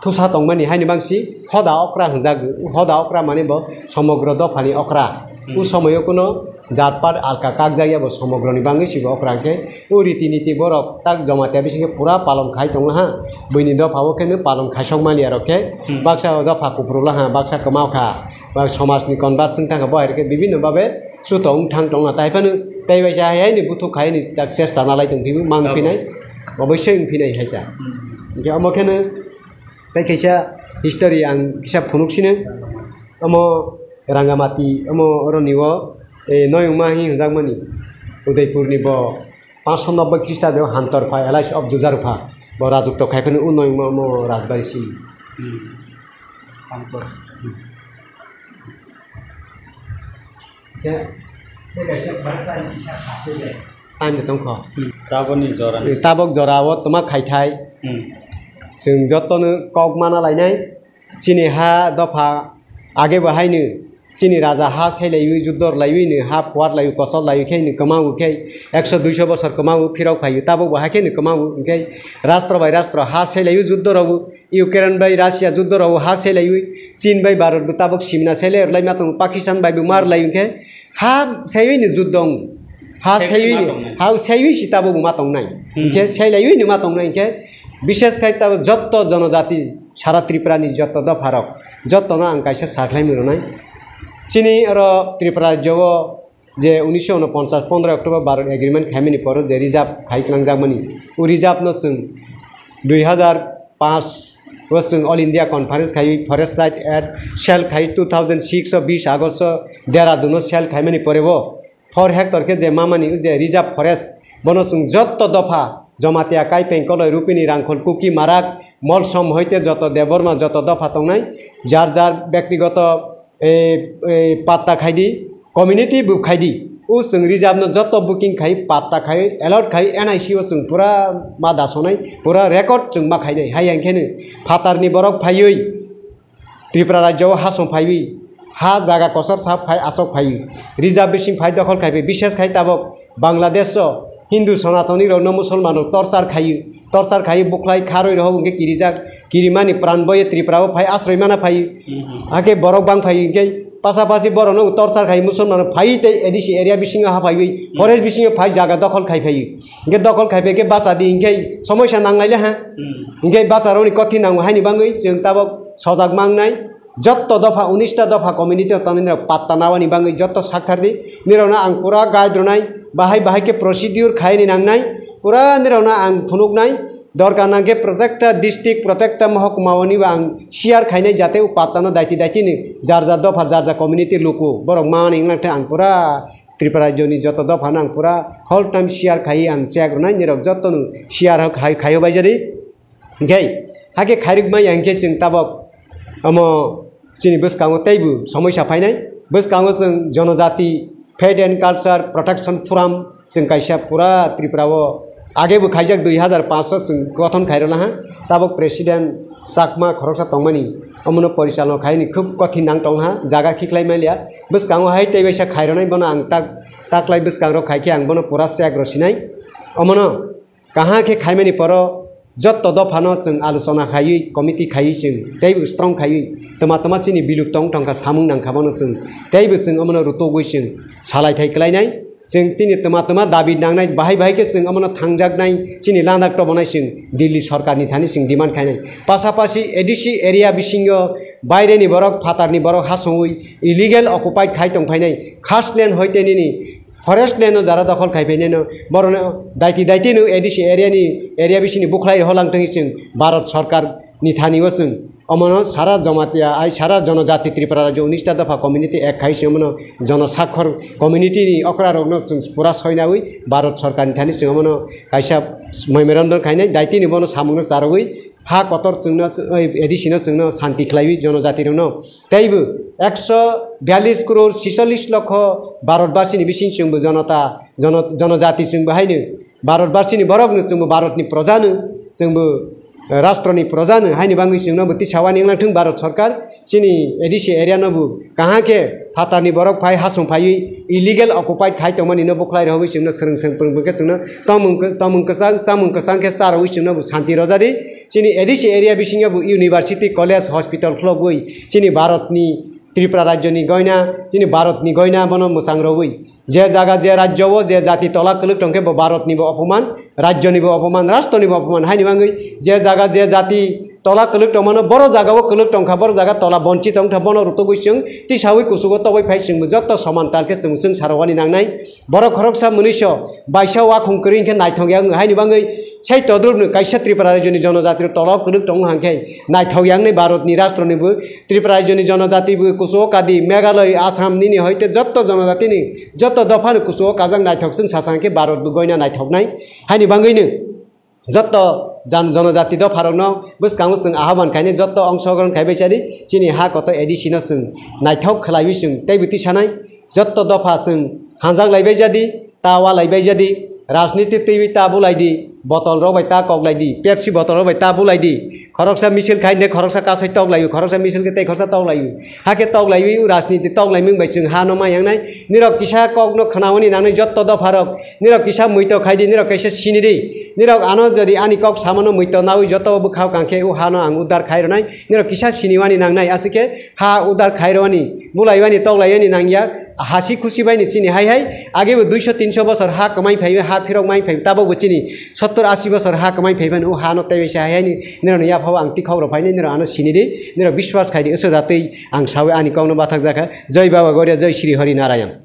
Thusa tongmani haini bangsi hoda okra hwnjak, hoda okra mani bo somogro dophani okra. Hmm. U somoyo kuno jat pat alka kakjakya bo somogroni bangwi sibo okra hwnkhe u riti niti borok tak Jamatia bisingkhe pura palon khai tongo ha. Buini dopha o khe palon khaisok mani aro khe Hmm. baksa dopha kuphuru la ha, baksa kwma kha, ba somajni converse wng thang kha bo hai khe bibinno babe suto wng thang tongo. Tai phano tei bai sa hai ni buthuk khai ni tak chesta nalai tong phibi mang Abo. phinai, oboisoi wng phinai hai ta. Hmm. Hwnkhe omo kheno Tei kaisa history ang kisa phunuk sino. Omo Rangamati, omo oroni o, eh, Noyungma hi hwnjakmani. Udaipurni bo panchsho nobboi Khristado Hantor pha, Alliance of Jujarupha. Bo rajukto khai phano o Noyungma omo rajbari si. Hmm. Hantor. Khe, khe kaisa barsa ni kisa kha khe le. Time de tongkho. Hmm. Taboni jora ni. Tabok jora o toma khaithai. Hmm. Chwng jotono kok mana lainai. Chini ha dopha age bo haino chini raja ha selaiwi, judor laiwi no ha phuar laiwi, kosol laiwi khe no kwmao khe ekso duiso bosor kwmao phirok phaio. Tabok bo hakhe no kwmao hwnkhe rastro bai rastro ha selaiwi, judor rok Ukraine bai Russia juddo rok ha selaiwi, Chin bai Bharat bo tabok simna selai rwlai ma tongo, Pakistan bai bo ma rwlai hwnkhe ha saiwi ni juddo wng. Ha Saiwi saiwi ma ni, tongnai. Ha saiwi si tabok bo ma tongnai. Hmm. Hwnkhe selaiwi ni ma tongnai hwnkhe, bishes khai tabok jotto jonojati sara Tripura ni jotto dopha rok, jotto no ang kaisa sakhlai mwnai. Chini oro Tripura rajyo o je unisho unoponchas pondro October Bharat Agreement khaimani poro je reserve khai kwlangjakmani, o reserve no chwng dui hazar panch o chwng All India Conference khai Forest Right Act sel khai two thousand six o bis August o Dehradun o sel khaimani pore o four hectare khe je mamani o je reserve forest bono chwng jotto dopha Jamatia, Kaipeng, Koloi, Rupini, Rangkhol, Kuki, Marak, Molsom hoite joto Debbarma joto dopha tongnai jar jar bektigoto ei, ei patta khai di, community bo khai di. O chwng reserve no joto booking khai, patta khai, allot khai, N I C o chwng pura ma da sonai, pura record chwng ma khainai. Hai ang khe no phatar ni borok phaiwi Tripura rajyo o ha song phaiwi, ha jaga kosor sa phai asok phaiwi, reserve bising phai dokhol khai phai, bishes khai tabok Bangladesh o Hindu Sanatani rok no Musulman rok torture khai, torture khai, bukhlai kharwi rok hwnkhe kirijak, kirimani pran boye Tripura o phai asroi mana phai, Mhm. hakhe borok bang phai hwnkhe pasapasi borok no torture khai Musulman rok phai tei A D C area bisingo ha phaiwi, Mhm. forest bisingo phai jaga dokhol khai phai, hwnkhe dokhol khai phai khe basa di hwnkhe somoisa nanglai le ha, Mhm. hwnkhe basa rok ni kothi nango haini bangwi chwng tabok sojak mangnai. Jotto dopha, unis ta dopha community o tongnai rok patta nawani bangwi jotto sakthar di. Nirokno ang pura guide rwnai, bahai bahai khe procedure khaini nangnai, pura nirokno ang phunuknai. Dorkar nang khe protecta district, protecta mohokuma oni bo ang share khainai jate o patta no daiti daiti ni jar jar dopha jar jar community luku borok mani wngna khe ang pura Tripura rajyo ni joto dopha no ang pura whole time share khai ang check rwnai, nirok jotto no share khai, khai o bai jadi. Hwnkhe, hakhe khairokma ya hwnkhe chwng tabok omo chini bwskango teibo somoisa phainai. Bwskango chwng Jonojati Faith and Culture Protection Forum chwng kaisa pura Tripura o age bo khaijak dui hazar panch o chwng gothon khairokna ha. Tabok president Chakma khoroksa tongmani, omono porichalona khaini khub kothin nang tong ha, jaga khiklai manya. Bwskango hai tei baisa khairoknai bono ang tak, taklai bwskango khaikhe ang bono pura check rw sinai. Omono Kaham khe khaimani poro jotto dophano chwng alochona khaiwi, committee khaiwi chwng teibo strong khaiwi twma twma chini biluk tong tongkha samung nangkha bono chwng teibo chwng omono rutugwi chwng salai thai klainai. Chwng tini twma twma dabi nangnai, bahai bahai khe chwng omono thangjaknai, chini landak tobonai chwng Delhi sorkarni thani chwng demand khainai. Pasapasi A D C area bisingo baireni borok, phatarni borok hasongwi illegal occupied khai tongphainai, khaslen hoite nini forest land no jara dokhol khai phainai no, borok no daiti daiti no A D C area ni, area bisini bukhlai holang tongwi chwng Bharat sorkar ni thani o chwng omono sara Jamatia ai sara jonojati Tripura rajyo unis ta dopha community ek khai se omono jono sakhor community ni okra rok no chwng pura soinawi Bharat sorkar ni thani chwng omono kaisa memorandum khainai daiti ni bono samung no charwi ha kotor chwngno, oi, A D C no chwngno santi khlaiwi jonojati rokno. Teibo ekso biyalish crore sicholish lokho Bharatbasini bising chwngbo jonota, jono-, jonojati chwngbo haino Bharatbasini borokno chwngbo Bharatni projano, chwngbo, eh, rastroni projano, haini bangwi chwngno bo tisawani wngna thung Bharat Sarkar, chini A D C area no bo kaham khe phatarni borok phai hasung phaiwi illegal occupied khai tongmani no bukhlai rwwi chwngno swrwng swrwng pwrwng pwrwng khe chwngno tongmung kw-, tongmung kwchang, chamung kwchang khe charwi chwngno bo santi rwjadi. Chini A D C area bisingo bo university, college, hospital khulogwi chini Bharatni, Tripura rajyoni goina, chini Bharatni goina bono mwchang rwwi. Je jaga je rajyo o je jati tola kwlwk tongkhe bo Bharatni bo opoman, rajyoni bo opoman, rastoni bo opoman. Haini bangwi je jaga je jati tola kwlwk tongmano, boro jaga o kwlwk tongkha, boro jaga tola bonchi tongkha, bono rutugwi chwng tisawi kuchugo tobwi phai chwngbo jotto soman tal khe chwng chwng sarowani nangnai. Borok khoroksa mwnwiso baisa wakhung kwrwi hinkhe naithok ya wng, haini bangwi sei todrupno kaisa Tripura rajyoni jonojatiro tola o kwlwk tongo hwnkhe naithok ya wngnai Bharatni rastronibw, Tripura rajyoni jonojatibw kuchugo kadi Meghalaya, Assam nini hoite jotto jonojatini jotto dophano kuchugo kajak naithok chwng sacha hinkhe Bharatbw goina naithoknai. Haini bangwino jotto jan-, jonojati dopharokno bwskango chwng ahoban khainai, jotto ongsogoron khaibai chadi, chini ha kotor A D C no chwng naithok khlaiwi chwng teibo tisanai, jotto dopha chwng hanjak laibai jadi, ta wa laibai jadi, rajniti twiwi ta bulai di, botol rok bai ta kok lai di, Pepsi botol rok bai ta bulai di, khoroksa misil khai de khoroksa kasai tok lai, khoroksa misil khe tei khoroksa tok lai. Hakhe tok laiwi o rajniti tok laimung bai chwng ha no ma yangnai. Nirok kisa kok no khnaoni nangnai jotto dopha rok. Nirok kisa muito khai di, nirok kaisa sini di. Nirok ano jodi ani kok samano muito nawi jotto bwkhao kang khe o ha no ang udar khai rwnai. Nirok kisa sini wani nangnai, aswk khe ha udar khai rwani. Bulai wani tok lai yani nangya. Hasi khusi bai ni chini hai hai. Age bo duiso tinso bosor ha kwmai phaiwi, ha phirok mai phaiwi. Tabok bo chini sottor asi bosor ha kwmai phaiwi o ha no tei bai se hai hai ni. Nirok ni yaphao ang tikhok rok phainai, nirok ano sini di. Nirok biswas khai di. Aswk da twi ang sawi ani kok no bathak jakha. Jai Baba Goria, Jai Shri Hari Narayan.